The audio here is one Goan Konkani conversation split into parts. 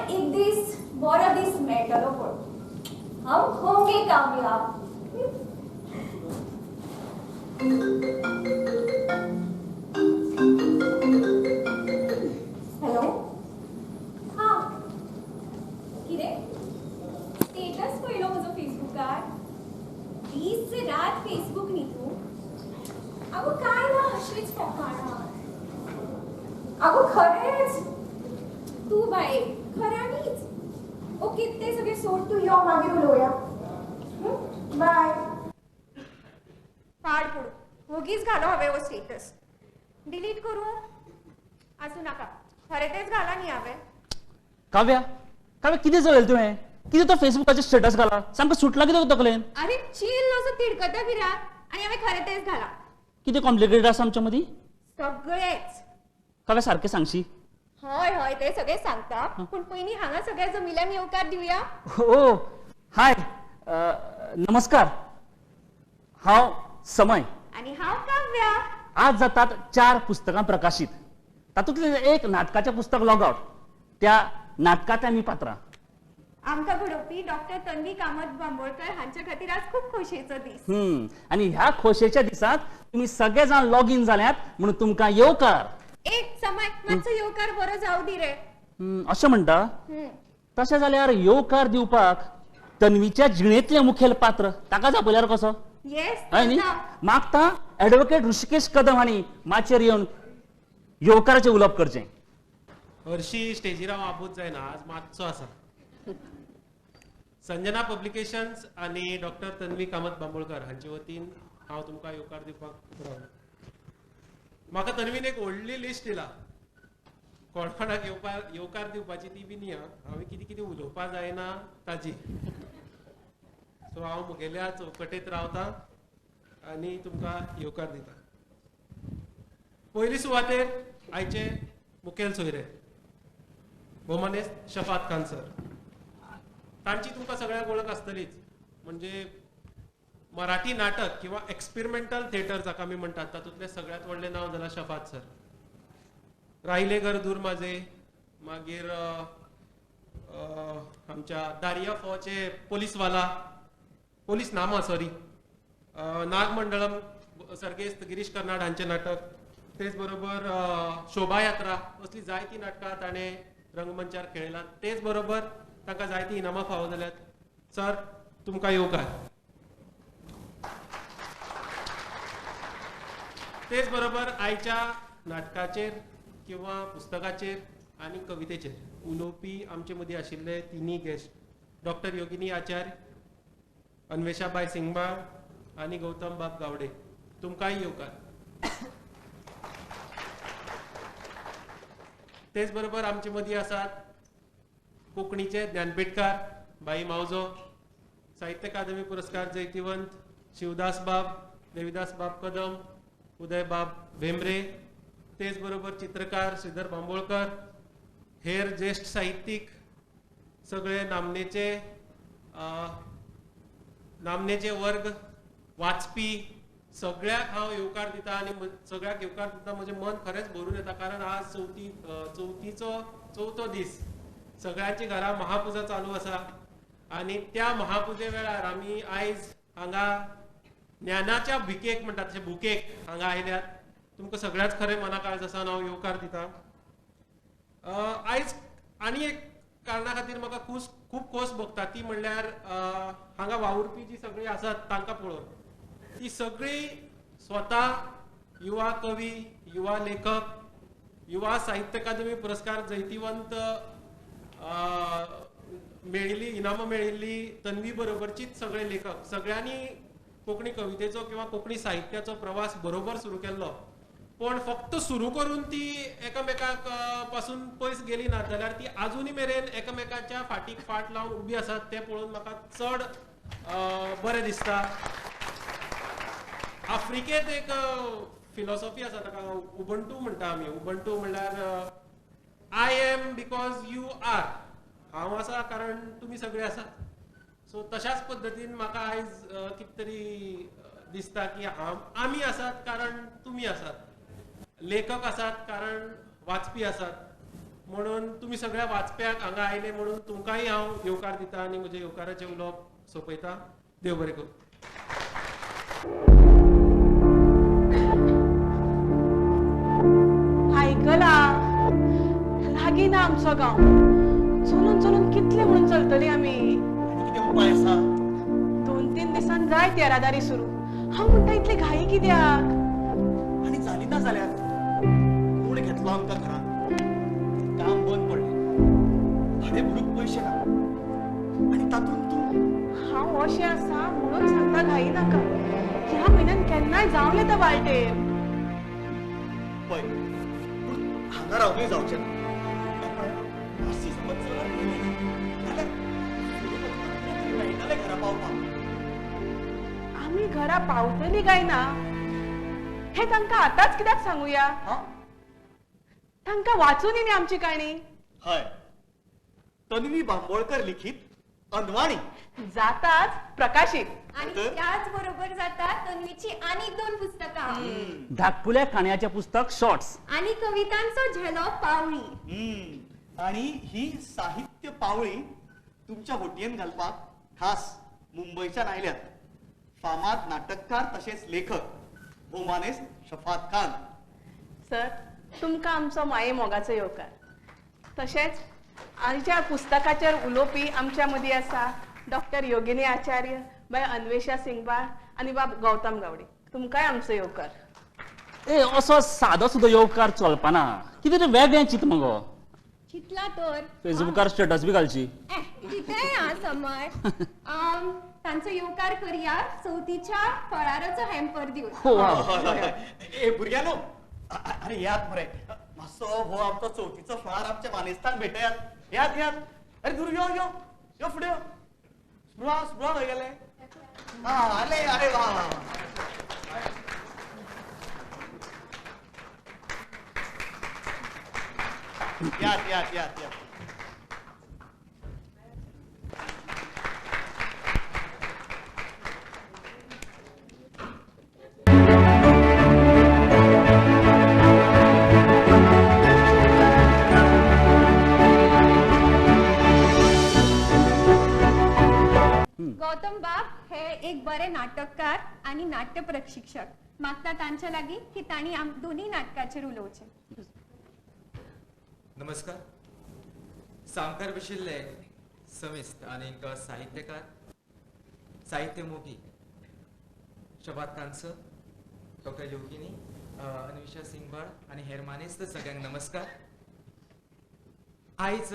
एक दीस बरो दीस मेळटलो. पूण हम होंगे कामयाब. हॅलो, हां, कितें स्टेटस पळयलो म्हजो फेसबुकार? दीस रात फेसबूक न्ही तूं. अगो काय ना, अशीच फकाणां. अगो खरेंच तूं बाये, खऱ्यांनीच. ओके, ते सगळे सोड, तूं यो, मागीर उलोवया. बाय. पाड पडूं, वोगीच घालो हांवें हो स्टेटस. डिलीट करूं? आसूं नाका, खरें तेच घाला न्ही हांवें. काव्या, काव्या, कितें चलयलें तुवें? कितें तो फेसबुकाचेर स्टेटस घाला? सामको सुटला कितें तकलेन? अरे चिल, असो तिडकता कित्याक? आनी हांवें खरें तेच घाला. कितें कॉम्प्लिकेटेड आसा आमच्या मदीं? सगळेच. काव्या, सारकें सांगशी? हय हय, ते सगळे सांगता, पूण पयलीं हांगा सगळ्या जमिल्ल्यान येवकार दिवया. ओ हाय, नमस्कार. हांव समय. आनी हांव काव्या. आज जातात 4 पुस्तकां प्रकाशीत. तातूंतलें एक नाटकाचें पुस्तक लॉग आवट. त्या नाटकांतल्या आमी पात्रां. आमकां घडोवपी डॉक्टर तन्वी कामत बांबोळकर हांच्या खातीर आज खूब खोशयेचो दीस. आनी ह्या खोशयेच्या दिसांत तुमी सगळे जाण लॉग इन जाल्यात म्हणून तुमकां येवकार. एक समय मातसो येवकार बरो जावं दी रे. अशें म्हणटा? तशें जाल्यार येवकार दिवपाक तन्वीच्या जिणेंतलें मुखेल पात्र ताका आपयल्यार कसो? येस, हय न्ही? मागता एडवोकेट ऋषिकेश कदम हांणी माचयेर येवन येवकाराचें उलोवप करचें. हरशी स्टेजीर हांव आबूज जायना, आज मातसो आसा. संजना पब्लिकेशन्स आनी डॉक्टर तन्वी कामत बांबोळकर हांचे वतीन हांव तुमकां येवकार दिवपाक रावला. म्हाका तन्वीन एक व्हडली लिस्ट दिला कोण कोणाक येवकार दिवपाची, ती बी न्ही. हांवें कितें कितें उलोवपाक जायना ताजी. सो हांव म्हगेल्या चौकटेंत रावता आनी तुमकां येवकार दिता. पयली सुवातेर आयचे मुखेल सोयरे भोवमानेस्त शफात खान सर. तांची तुमकां सगळ्यांक वळख आसतलीच. म्हणजे मराठी नाटक किंवा एक्सपेरिमेंटल थिएटर जाका आमी म्हणटात तातूंतलें सगळ्यांत व्हडलें नांव जालां शफात सर. राहिले घर दूर माझे, मागीर आमच्या दारिया फोचे पोलीसवाला, पोलीस नामा सॉरी, नागमंडळम सर्गेस्त गिरीश कर्नाड हांचें नाटक, तेच बरोबर शोभायात्रा असली जायतीं नाटकां ताणें रंगमंचार खेळयलां. तेच बरोबर तांकां जायतीं इनामां फावो जाल्यात. सर, तुमकां येवकार. तेच बरोबर आयच्या नाटकाचेर किंवा पुस्तकाचेर आनी कवितेचेर उलोवपी आमचे मदीं आशिल्ले तिनूय गेस्ट, डॉक्टर योगिनी आचार्य, अन्वेषाबाय सिंगबाळ आनी गौतम बाब गावडे, तुमकांय येवकार. तेच बरोबर आमचे मदीं आसात कोंकणीचे ज्ञानपीठकार भाई मावजो, साहित्य अकादमी पुरस्कार जैतिवंत शिवदास बाब, देविदास बाब कदम, उदय बाब भेंब्रे, तेच बरोबर चित्रकार श्रीधर बांबोळकर, हेर ज्येश्ठ साहित्यीक, सगळे नामनेचे नामनेचे वर्ग, वाचपी, सगळ्याक हांव येवकार दिता. आनी सगळ्याक येवकार दिता म्हजें मन खरेंच भरून येता, कारण आज चवथीचो चवथो दीस, सगळ्यांची घरा महापुजा चालू आसा आनी त्या महापुजे वेळार आमी आयज हांगा ज्ञानाच्या भिकेक म्हणटात तशें भुकेक हांगा आयल्यात. तुमकां सगळ्याच खरें मना काळज आसा हांव येवकार दिता. आयज आनी एक कारणा खातीर म्हाका खूब खोस भोगता, ती म्हणल्यार हांगा वावुरपी जी सगळीं आसात तांकां पळोवन. ती सगळीं स्वता युवा कवी, युवा लेखक, युवा साहित्य अकादमी पुरस्कार जैतिवंत मेळिल्ली, इनामां मेळिल्ली तन्वी बरोबरचीच सगळे लेखक, सगळ्यांनी कोंकणी कवितेचो किंवा कोंकणी साहित्याचो प्रवास बरोबर सुरू केल्लो. पूण फक्त सुरू करून ती एकामेकाक पासून पयस गेली ना, जाल्यार ती आजुनूय मेरेन एकामेकाच्या फाटीक फाट लावन उबी आसात, तें पळोवन म्हाका चड बरें दिसता. आफ्रिकेंत एक फिलॉसॉफी आसा, ताका उबंटू म्हणटा आमी. उबंटू म्हणल्यार I am because you are, हांव आसा कारण तुमी सगळे आसात. सो तशाच पद्दतीन म्हाका आयज कितें तरी दिसता की हांव आमी आसात कारण तुमी आसात, लेखक आसात कारण वाचपी आसात, म्हणून तुमी सगळ्या वाचप्याक हांगा आयले म्हणून तुमकांय हांव येवकार दिता आनी म्हजें येवकाराचें उलोवप सोंपयता. देव बरें करूं. आयकला लागीं ना आमचो गांव, चलून चलून कितले म्हणून चलतली आमी. कितें उपाय आसा? 2-3 दिसान जायत येरादारी सुरू. हांव म्हणटा इतली घाई कित्याक? आनी जाली ना जाल्यार कोण घेतलो आमकां घरांत? काम बंद पडलें, भाडें भरूंक पयशे ना, आनी तातूंत तूं. हांव अशें आसा म्हणून सांगता घाई नाका. ह्या म्हयन्यान केन्नाय जावं येता वाळटेर. पळय, पूण हांगा रावनूय जावचें ना. मातशी समज चलत गेली जाल्यार मेळटलें घरा पावपाक. आमी घरा पावतली काय ना हे तांकां आतांच कित्याक सांगुया? तांकां वाचून न्ही आमची काणी. हय, तन्वी बांबोळकर लिखीत अनवाणी जाताच प्रकाशीत. आणि त्याच बरोबर जाता तन्वीची आनीक 2 पुस्तकां, धाकटुल्या काणयाचें पुस्तक शॉर्ट्स आणि कवितांचो झेलो पावळी. आणि ही साहित्य पावळी तुमच्या होटयेन घालपाक खास मुंबयच्यान आयल्यात फामाद नाटककार तशेंच लेखक भोमानेस शफात खान सर. तुमकां आमचो माये मोगाचो येवकार. तशेंच आमच्या पुस्तकाचेर उलोवपी आमच्या मदीं आसा डॉक्टर योगिनी आचार्य, बाय अन्वेषा सिंगबाळ आनी बाब गौतम गावडे. तुमकांय आमचो येवकार. ए असो सादो सुद्दां येवकार चलपाना, कितें तरी वेगळें चिंत मगो. चिंतला तर फेसबुकार स्टेटस बी घालची. कितेंय आ समय. तांचो येवकार करया चवथीच्या फळाराचो हॅम्पर दिवन. ए भुरग्यांनो, अरे यात मरे मातसो हो आमचो चवथीचो फळार आमच्या मानेस्तांक भेटयात. यात यात. अरे दुरू यो यो यो फुडें यो. स्पृहा स्पृहा खंय गेले? हा आले. अरे वा वा. यात यात यात यात. गौतम बाब हे एक बरे नाटककार आणि नाट्य प्रशिक्षक. मागता तांच्या लागीं की तांणी दोन्ही नाटकाचेर उलोवचें. नमस्कार. सामकार बशिल्ले समिस्त आनी साहित्यकार, साहित्य मोगी शबात खान सर, डॉक्टर योगिनी, अन्वेषा सिंगबाळ आनी हेर मानेस्त सगळ्यांक नमस्कार. आयज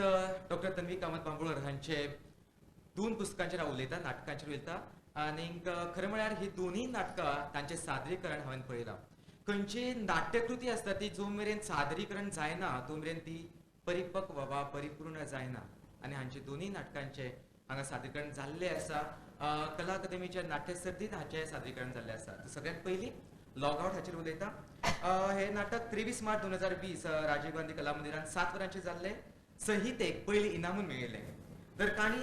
डॉक्टर तन्वी कामत बांबोळकर हांचे 2 पुस्तकांचेर हांव उलयतां, नाटकांचेर उलयतां. आनीक खरें म्हळ्यार ही दोनूय नाटकां तांचें सादरीकरण हांवें पळयलां. खंयची नाट्यकृती आसता ती जो मेरेन सादरीकरण जायना तो मेरेन ती परिपक्व वा परिपूर्ण जायना. आनी हांचे दोनूय नाटकांचें हांगा सादरीकरण जाल्लें आसा. कला अकादमीच्या नाट्यसर्दीत हाचें सादरीकरण जाल्लें आसा. सगळ्यांत पयलीं लॉग आवट हाचेर उलयता. हें नाटक 23 मार्च 2020 राजीव गांधी कला मंदिरान 7 वरांचेर जाल्लें. संहितेक पयलीं इनामूय मेळिल्लें. तर काणी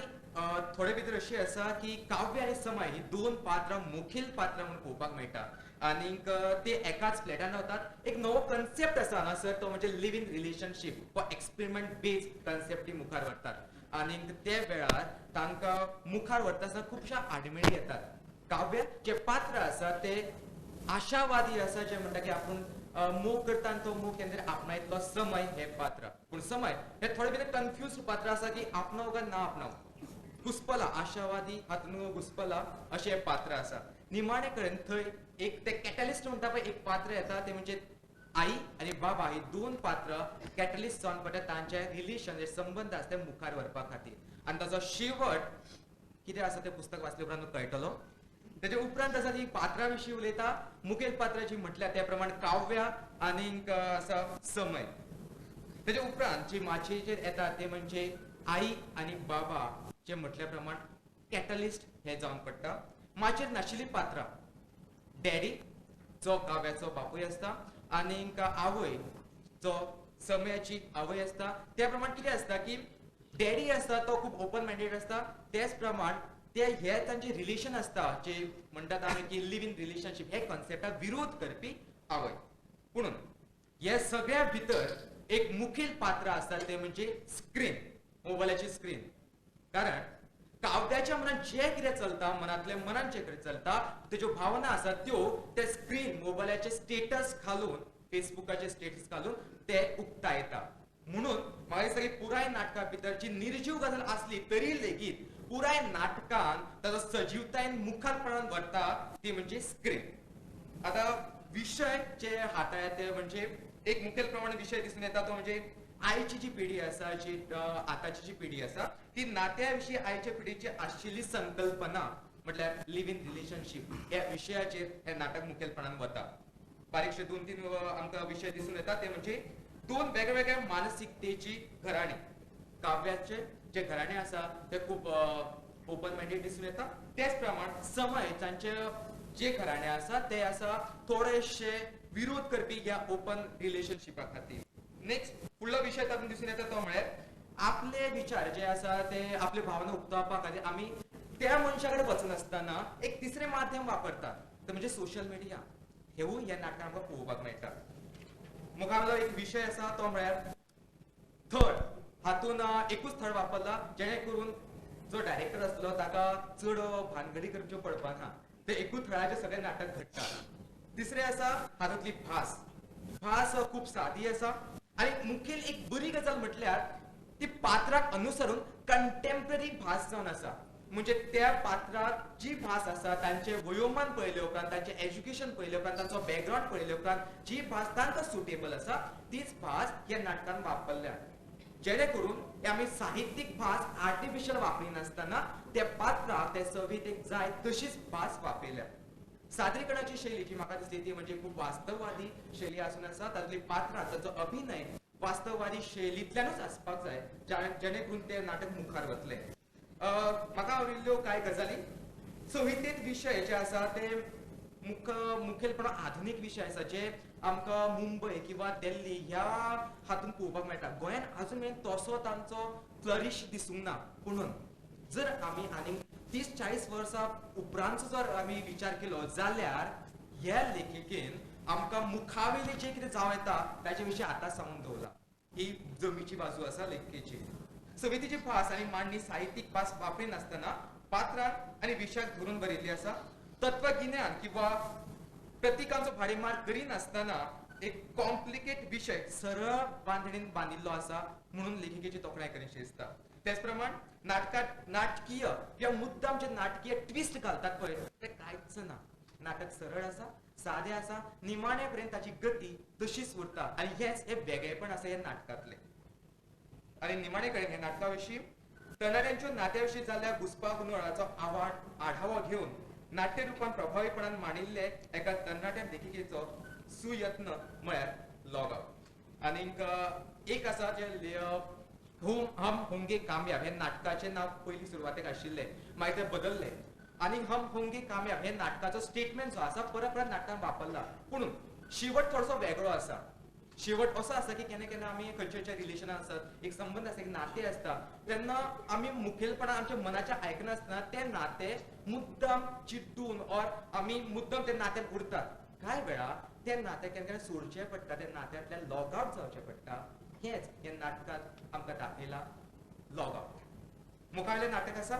थोडे भितर अशी आसा की काव्य आनी समय ही 2 पात्रां मुखेल पात्रां म्हणून पळोवपाक मेळटा आनीक ते एकाच फ्लॅटान रावतात. एक नवो कन्सेप्ट आसा हांगासर, तो म्हणजे लिव इन रिलेशनशीप वा एक्सपेरिमेंट बेस्ड कन्सेप्ट ती मुखार व्हरतात. आनीक ते वेळार तांकां मुखार व्हरता आसतना खुबश्या आडमेळी येतात. काव्य जे पात्र आसा ते आशावादी आसा, जे म्हणटा की आपूण मोग करता आनी तो मोग केन्ना आपणायतलो समय हे पात्र. पूण समय हे थोडे भितर कन्फ्यूज पात्र आसा की आपणाव काय ना आपणाव. घुस्पला आशावादी हातून घुस्पला अशें हें पात्र आसा. निमाणे कडेन थंय एक ते कॅटलिस्ट म्हणटा पळय एक पात्र येता, ते म्हणजे आई आनी बाबा. ही 2 पात्र कॅटलिस्ट जावन पडटा तांचे रिलेशन जे संबंद आसा ते मुखार व्हरपा खातीर. आनी ताचो शेवट कितें आसा तें पुस्तक वाचले उपरांत कळटलो. तेजे उपरांत आसा ती पात्रां विशीं उलयता. मुखेल पात्रां जी म्हटल्या त्या प्रमाण काव्या आनीक आसा समय. तेजे उपरांत जी माचयेचेर येता ते म्हणजे आई आनी बाबा जे म्हटल्या प्रमाण कॅटलिस्ट हे जावन पडटा. माचयेर नाशिल्लीं पात्रां डॅडी जो काव्याचो बापूय आसता आनीक आवय जो समयाची आवय आसता. त्या प्रमाण कितें आसता की डॅडी आसता तो खूब ओपन मायंडेड आसता, तेच प्रमाण ते हे तांचे रिलेशन आसता जे म्हणटात आमी की लिव इन रिलेशनशीप हे कॉन्सेप्टाक विरोध करपी आवय. पुणून हे सगळ्या भितर एक मुखेल पात्र आसा ते म्हणजे स्क्रीन, मोबायलाची स्क्रीन. कारण काव्याच्या मनात जे कितें चलता, मनांतल्या मनान जे कितें चलता, तेज्यो भावना आसा त्यो ते स्क्रीन मोबायलाचे स्टेटस घालून, फेसबुकाचे स्टेटस घालून ते उक्तायता. म्हणून म्हाका दिसता की पुराय नाटका भितर जी निर्जीव गजाल आसली तरी लेगीत पुराय नाटकान ताजो सजीवतायेन मुखारपणान व्हरता ती म्हणजे स्क्रीन. आतां विशय जे हाताळ्या ते म्हणजे एक मुखेल प्रमाणे विशय दिसून येता तो म्हणजे आयची जी पिढी आसा, जी आतांची जी पिढी आसा ती नात्या विशीं आयच्या पिढीची आशिल्ली संकल्पना म्हटल्यार लिव इन रिलेशनशीप ह्या विशयाचेर हें नाटक मुखेलपणान वता. बारीकशे दोन तीन आमकां विशय दिसून येता ते म्हणजे दोन वेगवेगळ्या मानसिकतेची घराणी. काव्याचे जे घराणे आसा ते खूब ओपन मायंडेड दिसून येता, तेच प्रमाण समय तांचे जे घराणे आसा ते आसा थोडेशे विरोध करपी ह्या ओपन रिलेशनशिपा खातीर. नेक्स्ट फुडलो विशय तातूंत दिसून येता तो म्हळ्यार आपले विचार जे आसा ते आपले भावना उक्तावपा खातीर आमी त्या मनशा कडेन वचनासतना एक तिसरें माध्यम वापरतात ते म्हणजे सोशल मिडिया. हेवूय ह्या नाटकान आमकां पळोवपाक मेळटा. मुखावेलो एक विशय आसा तो म्हळ्यार थळ. हातून एकूच थळ वापरला जेणे करून जो डायरेक्टर आसलो ताका चड भानगडी करच्यो पडपा ना, ते एकूच थळाचें सगळें नाटक घडटा. तिसरें आसा हातूंतली भास. भास खूब सादी आसा आनी मुखेल एक बरी गजाल म्हटल्यार ती पात्राक अनुसरून कंटेम्पररी भास जावन आसा. म्हणजे त्या पात्राक जी भास आसा तांचे वयोमान पळयले उपरांत, तांचें एज्युकेशन पळयले उपरांत, तांचो बॅकग्रावंड पळयले उपरांत जी भास तांकां सुटेबल आसा तीच भास ह्या नाटकान वापरल्या, जेणे करून आमी साहित्यीक भास आर्टिफिशियल वापरिनासतना त्या पात्राक त्या संहितेक जाय तशीच भास वापरल्या. सादरीकरणाची शैली जी म्हाका दिसली ती म्हणजे खूब वास्तववादी शैली आसून आसा. तातूंतली पात्रां, ताचो अभिनय वास्तववादी शैलींतल्यानूच आसपाक जाय जेणे करून तें नाटक मुखार वतलें. म्हाका आवडिल्ल्यो कांय गजाली, संहितेंत विशय जे आसा ते मुखेलपणान आधुनीक विशय आसा जे आमकां मुंबय किंवा दिल्ली ह्या हातूंत पळोवपाक मेळटा. गोंयांत आजून मेरेन तसो तांचो फ्लरीश दिसूंक ना. पुणून जर आमी आनीक 30-40 वर्सां उपरांतचो जर आमी विचार केलो जाल्यार ह्या लेखिकेन आमकां मुखावेले जे कितें जावं येता ताचे विशीं आतां सांगून दवरला. ही जमीची बाजू आसा लेखिकेची. सवितेची भास आनी मांडणी साहित्यीक भास वापरिनासतना पात्रांक आनी विशयाक धरून बरयल्ली आसा. तत्वगिन्यान किंवा प्रतिकांचो भाडेमार करिनासतना एक कॉम्प्लिकेट विशय सरळ बांधणीन बांदिल्लो आसा म्हणून लेखिकेची तोखणाय करीशी दिसता. तेच प्रमाण नाटकात नाटकीय किंवा मुद्दाम जे नाटकीय ट्विस्ट घालतात पळय ते कांयच ना. नाटक सरळ आसा, सादें आसा, निमाणे पर्यंत ताची गती तशीच उरता आनी हेच हे वेगळेपण आसा ह्या नाटकांतलें. आनी निमाणे कडेन ह्या नाटका विशीं तरणाट्यांच्यो नात्या विशीं जाल्ल्या घुस्पागोंदळाचो आढावो घेवन नाट्य रुपान प्रभावीपणान मांडिल्ले एका तरणाट्या लेखिकेचो सुयत्न म्हळ्यार लॉग आउट. आनीक एक आसा जे हम होंगे कामयाब हे नाटकाचें नांव पयलीं सुरवातेक आशिल्लें, मागीर तें बदल्लें आनी हम होंगे कामयाब हे नाटकाचो स्टेटमेंट जो आसा परत परत नाटकान वापरला. पूण शेवट थोडोसो वेगळो आसा. शेवट असो आसा की केन्ना केन्ना आमी खंयच्या खंयच्या रिलेशनान आसतात, एक संबंद आसता, एक नातें आसता, तेन्ना आमी मुखेलपणान आमच्या मनाच्या आयकनासतना तें नातें मुद्दाम चिड्डून ऑर आमी मुद्दाम त्या नात्यान उरतात. कांय वेळा तें नातें केन्ना केन्ना सोडचें पडटा, त्या नात्यांतल्यान लॉग आउट जावचें पडटा. हेंच ह्या नाटकांत आमकां दाखयलां, लॉग आउट. मुखावेलें नाटक आसा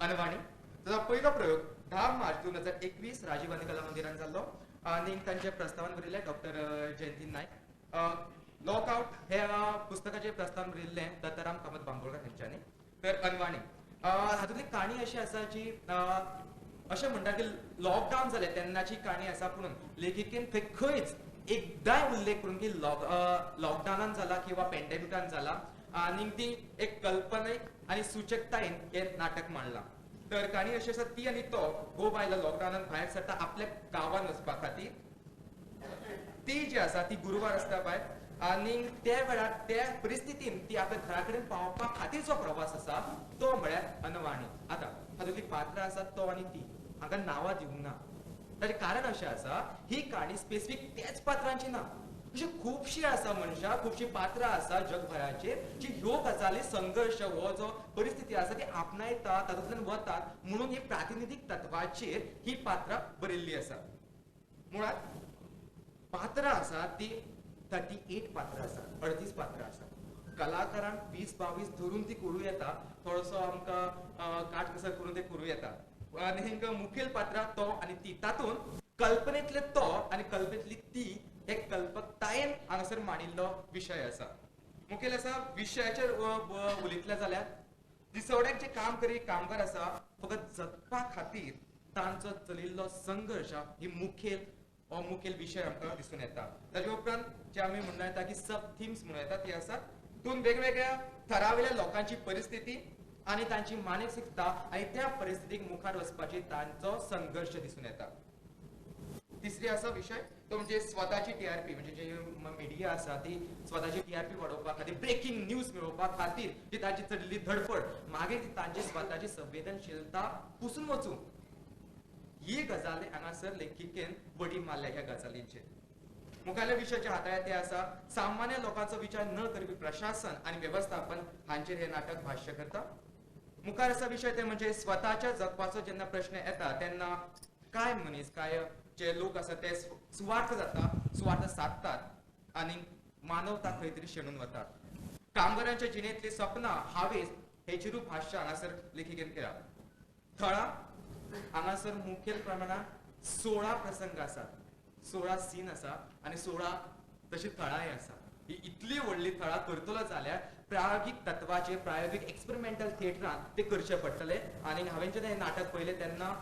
अनवाणी. ताचो पयलो प्रयोग 10 मार्च 2021 राजीव गांधी कला मंदिरान जाल्लो आनी तांचे प्रस्तावन बरयल्लें डॉक्टर जयंती नायक. लॉक आउट ह्या पुस्तकाचें प्रस्तावन बरयल्लें दत्ताराम कामत बांबोळकर हांच्यांनी. तर अनवाणी हातूंतली काणी अशी आसा जी अशें म्हणटा की लॉकडावन जालें तेन्नाची काणी आसा, पूण लेखिकेन थंय खंयच एकदांय उल्लेख करून की लॉकडावनान जाला किंवा पॅन्डेमिकान जाला आनी ती एक कल्पनेक आनी सुचकतायेन हें नाटक मांडलां. तर काणी अशी आसा, ती आनी तो घोव बायला लॉकडावनान भायर सरता आपल्या गांवान वचपा खातीर. ती जी आसा ती गुरुवार आसता बाय आनी त्या वेळार त्या परिस्थितीन ती आपल्या घरा कडेन पावपा खातीर जो प्रवास आसा तो म्हळ्यार अनवाणी. आतां हातूंतली पात्रां आसा तो आनी ती, हांकां नांवां दिवंक ना. ताचें कारण अशें आसा, ही काणी स्पेसिफीक त्याच पात्रांची ना, अशी खुबशीं आसा मनशां, खुबशीं पात्रां आसा जगभराचेर जी ह्यो गजाली संघर्श हो जो परिस्थिती आसा ती आपणायता, तातूंतल्यान वतात, म्हणून ही प्रातिनिधीक तत्वाचेर ही पात्रां बरयल्ली आसा. मुळांत पात्रां आसा ती 38 पात्रां आसात, 38 पात्रां आसात. कलाकारांक 20-22 धरून ती करूं येता, थोडोसो आमकां काटकसर करून ते करूं येता. आनी मुखेल पात्रां तो आनी ती, तातूंत कल्पनेंतले तो आनी कल्पनेंतली ती हे कल्पकतायेन हांगासर मांडिल्लो विशय आसा. मुखेल आसा विशयाचेर उलयतले जाल्यार दिसवड्याक जे काम करी कामगार आसा फकत जगपा खातीर तांचो चलिल्लो संघर्श ही मुखेल हो मुखेल विशय आमकां दिसून येता. ताजे उपरांत जे आमी म्हणूं येता की सब थिम्स म्हणूं येता ती आसा दोन वेगवेगळ्या थरावेल्या लोकांची परिस्थिती आनी तांची मानसिकता आनी त्या परिस्थितीक मुखार वचपाची तांचो संघर्श दिसून येता. तिसरी आसा विशय तो म्हणजे स्वताची टीआरपी, म्हणजे जे मिडिया आसा ती स्वताची टीआरपी वाडोवपा खातीर ब्रेकिंग न्यूज मेळोवपा खातीर जी तांची चलिल्ली धडपड मागीर ती तांची स्वताची संवेदनशीलता पुसून वचूं ही गजाल हांगासर लेखिकेन बडी मारल्या ह्या गजालींचेर. मुखाल्ल्या विशयाचे हाताळ्या ते आसा सामान्य लोकांचो विचार न करपी प्रशासन आनी वेवस्थापन हांचेर हे नाटक भाश्य करता. मुखार आसा विशय ते म्हणजे स्वताच्या जगपाचो जेन्ना प्रश्न येता तेन्ना काय मनीस काय जे लोक आसा ते सुवार्थ जाता, सुवार्थ साधतात आनी मानवता खंय तरी शेणून वतात. कामगारांच्या जिणेंतली सपनां हावेस हेचेरूय भाश्य हांगासर लेखिकेन केला. थळां हांगासर मुखेल प्रमाणांत 16 प्रसंग आसात, 16 सीन आसा आनी 16 तशी थळांय आसा. ही इतली व्हडली थळां करतलो जाल्यार प्रायोगीक तत्वाचे प्रायोगीक एक्सपेरिमेंटल थिएटरान ते करचे पडटले. आनी हांवें जेन्ना हें नाटक पळयलें तेन्ना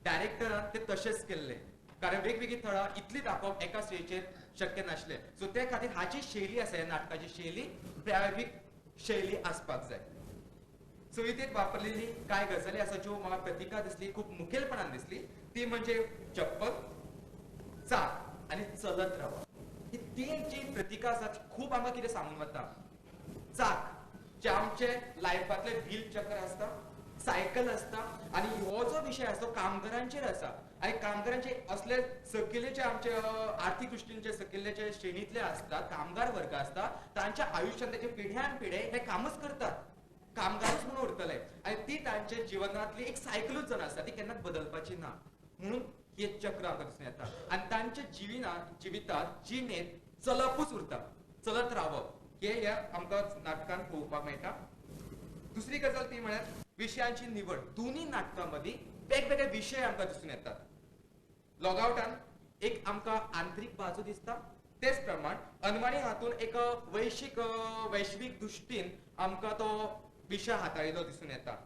डायरेक्टरान ते तशेंच केल्लें, कारण वेगवेगळीं थळां इतली दाखोवप एका स्टेजीचेर शक्य नासलें. सो ते खातीर हाची शैली आसा, ह्या नाटकाची शैली प्रायोगीक शैली आसपाक जाय. संहितेत वापरलेली कांय गजाली आसा ज्यो म्हाका प्रतिका दिसली, खूब मुखेलपणान दिसली, ती म्हणजे चप्पल, चाक आनी चलत रावप. ही तीन जी प्रतिका आसा ती खूब आमकां कितें सांगून वता. चाक जे आमचे लायफांतले व्हील चक्र आसता, सायकल आसता आनी हो जो विशय आसा तो कामगारांचेर आसा आनी कामगारांचे असले सकयले जे आमचे आर्थीक दृश्टीन जे सकयले जे श्रेणींतले आसतात कामगार वर्ग आसता तांच्या आयुश्यांत ताचे पिढ्यान पिढे हे कामच करतात, कामगारूच म्हणून उरतले आनी ती तांच्या जिवनांतली एक सायकलूच जावन आसता, ती केन्नाच बदलपाची ना. म्हणून हे चक्र आमकां दिसून येता आनी तांच्या जिवितांत जिणेंत चलपूच उरता, चलत रावप हे ह्या आमकां नाटकान पळोवपाक मेळटा. दुसरी गजाल ती म्हळ्यार विशयांची निवड. दोनूय नाटकां मदीं वेगवेगळे विशय आमकां दिसून येतात. लॉगआवटान एक आमकां आंतरीक बाजू दिसता, तेच प्रमाण अनवाणी हातून एक वैश्वीक दृश्टीन आमकां तो विशय हाताळिल्लो दिसून येता.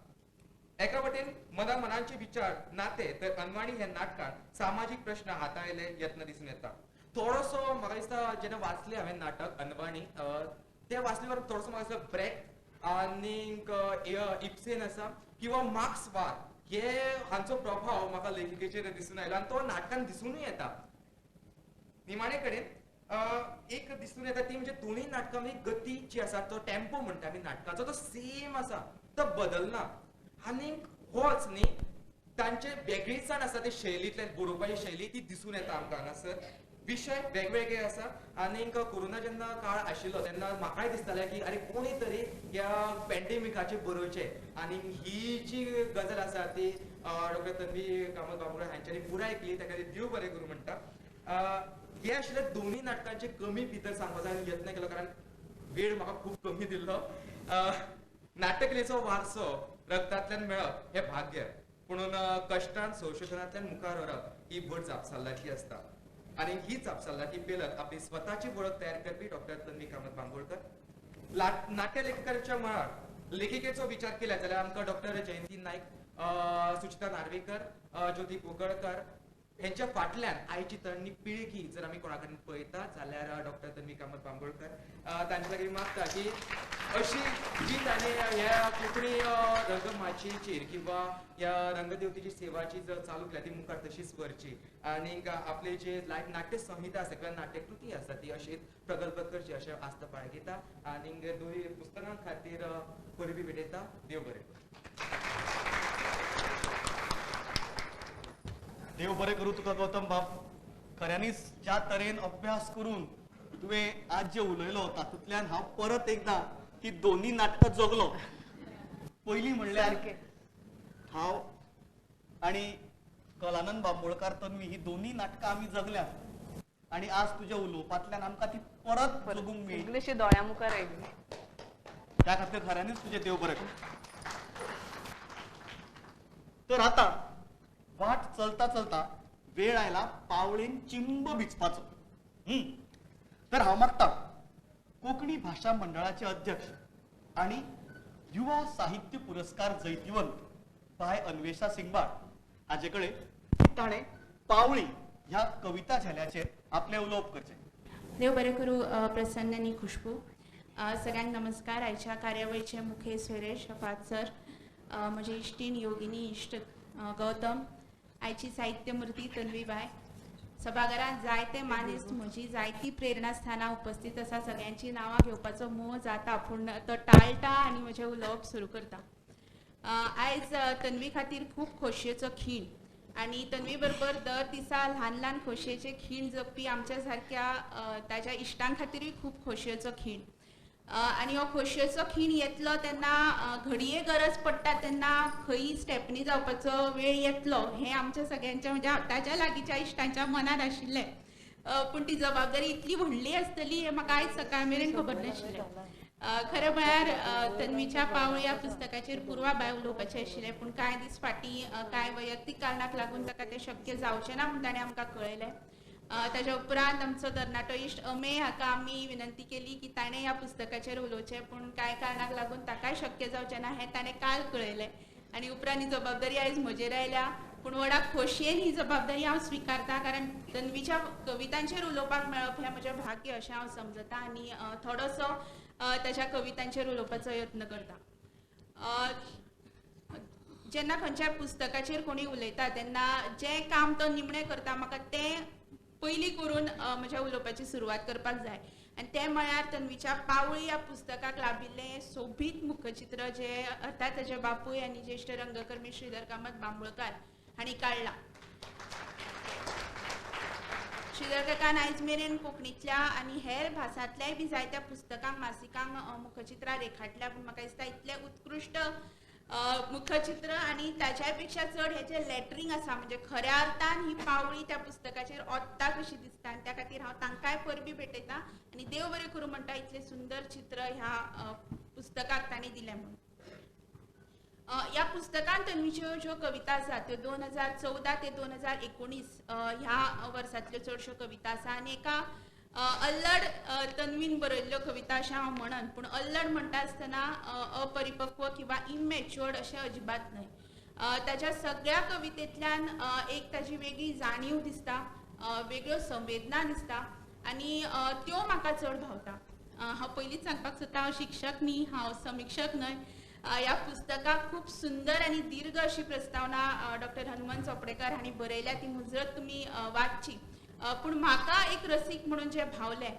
एका वटेन मना मनांचे विचार नाते तर अनवाणी ह्या नाटकान सामाजीक प्रश्न हाताळिल्ले यत्न दिसून येता. थोडोसो म्हाका दिसता जेन्ना वाचलें हांवें नाटक अनवाणी तें वाचले उपरांत थोडोसो म्हाका दिसता ब्रेक आनीक इप्सेन आसा किंवा मार्क्सवाद हे हांचो प्रभाव म्हाका लेखिकेचेर दिसून आयलो आनी तो नाटकान दिसूनय येता. निमाणे कडेन एक दिसून येता ती म्हणजे दोनूय नाटकां गती जी आसा तो टेम्पो म्हणटा आमी नाटकाचो तो सेम आसा, तो बदलना. आनीक होच न्ही तांचे वेगळीसाण आसा ते शैलींतल्यान बरोवपाची शैली ती दिसून येता आमकां हांगासर. विशय वेगवेगळे आसा आनीक कोरोना जेन्ना काळ आशिल्लो तेन्ना म्हाकाय दिसतालें की आरे कोणी तरी ह्या पॅन्डेमिकाचेर बरोवचें आनी ही जी गजाल आसा ती डॉक्टर तन्वी कामत बांबोळकर हांच्यांनी पुराय केली, ताका देव बरें करूं म्हणटा. हे आशिल्ले दोनूय नाटकांचे कमी भितर सांगपाचो हांवें यत्न केलो कारण वेळ म्हाका खूब कमी दिल्लो. नाट्यकलेचो वारसो रक्तांतल्यान मेळप हें भाग्य, पुणून कश्टान संशोधनांतल्यान मुखार व्हरप ही व्हड जापसालदारकी आसता आनी ही जापसालदारकी पेलत आपली स्वताची वळख तयार करपी डॉक्टर तन्वी कामत बांबोळकर. नाट्य लेखकाच्या मळार लेखिकेचो विचार केला जाल्यार आमकां डॉक्टर जयंती नायक, सुचिता नार्वेकर, ज्योती कुंकळकर हेंच्या फाटल्यान आयची तरणी पिळगी जर आमी कोणा कडेन पळयता जाल्यार डॉक्टर तन्वी कामत बांबोळकर तांचे लागीं मागता की अशी जी तांणी ह्या कोंकणी रंगमाचयेचेर किंवा ह्या रंगदेवतेची सेवाची जर चालू केल्या ती मुखार तशीच व्हरची आनी आपली जे नाट्य संहिता आसा किंवा नाट्यकृती आसा ती अशीच प्रगल्भ करची अशें आस्था बाळगिता आनी दोनूय पुस्तकां खातीर परबीं भेटयता. देव बरें करूं. देव बरें करूं तुका गौतम बाब. खऱ्यांनीच ज्या तरेन अभ्यास करून तुवें आज जे उलयलो तातूंतल्यान हांव परत एकदां ती दोन्ही नाटकां जगलो. पयलीं म्हणल्यार हांव आनी कलानंद बांबोळकार तन्वी ही दोन्ही नाटकां आमी जगल्यात. आनी आज तुज्या उलोवपांतल्यान आमकां ती परत जगूंक मेळ्ळी. सगळीशी दोळ्या मुखार आयली. त्या खातीर खऱ्यांनीच तुजें देव बरें करूं. तर आतां वाट चलता चलता वेळ आयला पावळेन चिंब भिजपाचो. तर हांव मागता कोंकणी भाशा मंडळाचे अध्यक्ष आनी युवा साहित्य पुरस्कार जैतिवंत बाय अन्वेषा सिंगबाळ हाजे कडेन ताणें पावळी ह्या कविता झेल्याचेर आपलें उलोवप करचें. देव बरें करूं प्रसन्न आनी खुशबू. सगळ्यांक नमस्कार. आयच्या कार्यावळीचे मुखेल सोयरे शफात सर, म्हजे इश्टीण योगिनी इश्ट गौतम, आयची साहित्यमूर्ती तन्वी बाय, सभाघरांत जायते मानेस्त, म्हजी जायती प्रेरणास्थानां उपस्थित आसा. सगळ्यांची नांवां घेवपाचो मोह जाता पूण तो टाळटा आनी म्हजें उलोवप सुरू करता. आयज तन्वी खातीर खूब खोशयेचो खीण आनी तन्वी बरोबर दर दिसा ल्हान ल्हान खोशयेचे खीण जगपी आमच्या सारक्या ताज्या इश्टां खातीरूय खूब खोशयेचो खीण. आनी हो खोशयेचो खीण येतलो तेन्ना घडये गरज पडटा तेन्ना खंय स्टेपनी जावपाचो वेळ येतलो हें आमच्या सगळ्यांच्या म्हणजे ताज्या लागींच्या इश्टांच्या मनांत आशिल्लें. पूण ती जबाबदारी इतली व्हडली आसतली हें म्हाका आयज सकाळ मेरेन खबर नाशिल्लें. खरें म्हळ्यार तन्वीच्या पावळी ह्या पुस्तकाचेर पुर्वा बाय उलोवपाचें आशिल्लें पूण कांय दीस फाटीं कांय वैयक्तीक कारणाक लागून ताका तें शक्य जावचें ना म्हूण ताणें आमकां कळयलें. ताज्या उपरांत आमचो तरणाटो इश्ट अमेय हाका आमी विनंती केली की ताणें ह्या पुस्तकाचेर उलोवचें पूण कांय कारणाक लागून ताकाय शक्य जावचें ना हें ताणें काल कळयलें आनी उपरांत ही जबाबदारी आयज म्हजेर आयल्या. पूण व्हडा खोशयेन ही जबाबदारी हांव स्विकारता कारण तन्वीच्या कवितांचेर उलोवपाक मेळप हें म्हजें भाग्य अशें हांव समजता आनी थोडोसो ताच्या कवितांचेर उलोवपाचो यत्न करता. जेन्ना खंयच्याय पुस्तकाचेर कोणी उलयता तेन्ना जें काम तो निमणें करता म्हाका तें पयलीं करून म्हज्या उलोवपाची सुरवात करपाक जाय आनी तें म्हळ्यार तन्वीच्या पावळी ह्या पुस्तकाक लाभिल्लें सोबीत मुखचित्र जें अर्थात ताजे बापूय आनी ज्येश्ठ रंगकर्मी श्रीधर कामत बांबोळकार हांणी काडलां. श्रीधर काकान आयज मेरेन कोंकणींतल्या आनी हेर भासांतल्याय बी जायत्या पुस्तकांक मासिकांक मुखचित्रां रेखाटल्या पूण म्हाका दिसता इतलें उत्कृश्ट मुखचित्र आनी ताच्याय पेक्षा चड हेचें लॅटरींग आसा म्हणजे खऱ्या अर्थान ही पावळी त्या पुस्तकाचेर ओत्ता कशी दिसता आनी त्या खातीर हांव तांकांय परबी भेटयता आनी देव बरें करूं म्हणटा इतलें सुंदर चित्र ह्या पुस्तकाक तांणी दिलें म्हणून. ह्या पुस्तकांत तन्वीच्यो ज्यो कविता आसा त्यो 2014 ते 2019 ह्या वर्सांतल्यो चडश्यो कविता आसा आनी एका अल्लड तन्वीन बरयल्ल्यो कविता अशें हांव म्हणन पूण अल्लड म्हणटा आसतना अपरिपक्व किंवा इमॅच्युअर्ड अशें अजिबात न्हय. ताच्या सगळ्या कवितेंतल्यान एक ताजी वेगळी जाणीव दिसता, वेगळ्यो संवेदना दिसता आनी त्यो म्हाका चड भावता. हांव पयलींच सांगपाक सोदता हांव शिक्षक न्ही, हांव समिक्षक न्हय. ह्या पुस्तकाक खूब सुंदर आनी दीर्घ अशी प्रस्तावना डॉक्टर हनुमंत चोपडेकर हांणी बरयल्या ती मुजरत तुमी वाचची. पूण म्हाका एक रसीक म्हणून जें भावलें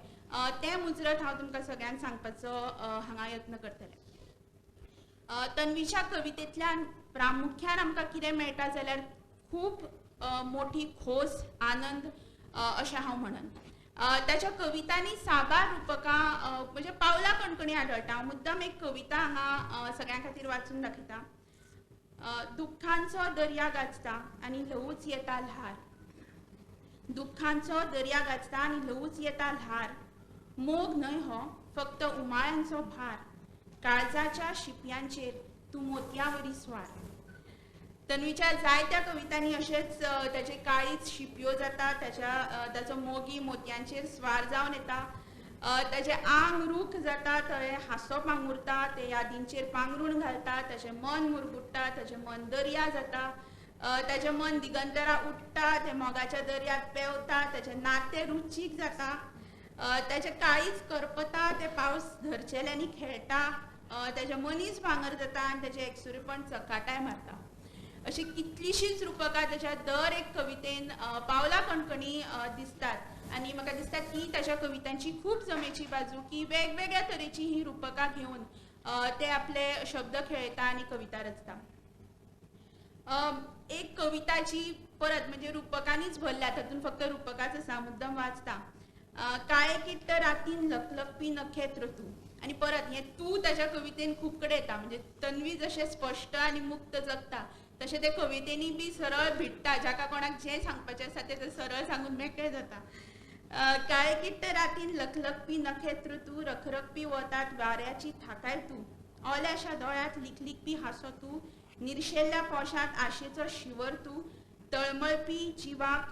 तें मुजरत हांव तुमकां सगळ्यांक सांगपाचो हांगा यत्न करतलें. तन्वीच्या कवितेंतल्यान प्रामुख्यान आमकां कितें मेळटा जाल्यार खूब मोठी खोस, आनंद अशें हांव म्हणन. ताच्या कवितांनी साबार रुपकां म्हणजे पावला कणकणी आढळटा. हांव मुद्दम एक कविता हांगा सगळ्यां खातीर वाचून दाखयता. दुख्खांचो दर्या गाजता आनी ल्हवूच येता ल्हार, दुख्खांचो दर्या गाजता आनी ल्हवूच येता ल्हार, मोग न्हय हो फक्त उमाळ्यांचो भार, काळजाच्या शिंपयांचेर तूं मोतयांवरी स्वार. तन्वीच्या जायत्या कवितांनी अशेंच ताचे काळीज शिंपयो जाता, ताचो मोगी मोतयांचेर स्वार जावन येता, ताचें आंग रूख जाता, थंय हांसो पांगुरता, ते यादींचेर पांगरूण घालता, ताचें मन मुरगुट्टा, ताचें मन दर्या जाता, ताचें मन दिगंतरा उडटा, तें मोगाच्या दर्यांत पेंवता, ताचें नातें रुचीक जाता, ताचें काळीज करपता, तें पावस धरचेल्यांनी खेळटा, ताचें मनीस भांगर जाता आनी ताचें एकसुरेपण चकाटाय मारता. अशी कितलीशींच रुपकां ताच्या दर एक कवितेन पावला कणकणी दिसतात आनी म्हाका दिसता ती ताच्या कवितांची खूब जमेची बाजू की वेगवेगळ्या तरेची ही रुपकां घेवन ते आपले शब्द खेळयता आनी कविता रचता. एक कविता जी परत म्हणजे रुपकांनीच भरल्या, तातूंत फक्त रुपकाच आसा, मुद्दम वाचता. काळे किट्ट रातीन लकलकपी नखेत्र तूं, आनी परत हें तूं ताच्या कवितेन खूब कडेन येता. म्हणजे तन्वी जशें स्पश्ट आनी मुक्त जगता तशें ते कवितेनी बी सरळ भिडटा, जाका कोणाक जें सांगपाचें आसा तें सरळ सांगून मेकळें जाता. काळेकिट्ट रातीन लखलखपी नखेत्र तूं, रखरखपी वतात वाऱ्याची थाकाय तूं, ओल्याशा दोळ्यांत लिकलिकपी हांसो तूं, निर्शेल्ल्या पोशांत आशेचो शिवर तूं, तळमळपी जिवाक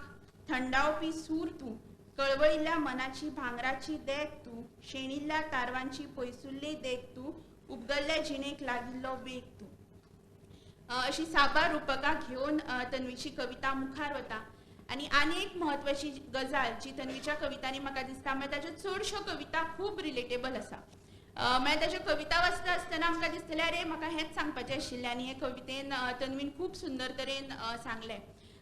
थंडावपी सूर तूं, कळवळिल्ल्या मनाची भांगराची देख तूं, शेणिल्ल्या तारवांची पयसुल्ली देख तूं, उबगल्ल्या जिणेक लागिल्लो वेग तूं. अशी साबार रुपकां घेवन तन्वीची कविता मुखार वता. आनी आनी एक म्हत्वाची गजाल जी तन्वीच्या कवितांनी म्हाका दिसता म्हळ्यार ताच्यो चडश्यो कविता खूब रिलेटेबल आसा. म्हळ्यार ताच्यो कविता वाचता आसतना आमकां दिसतलें अरे म्हाका हेंच सांगपाचें आशिल्लें आनी हे कवितेन तन्वीन खूब सुंदर तरेन सांगलें.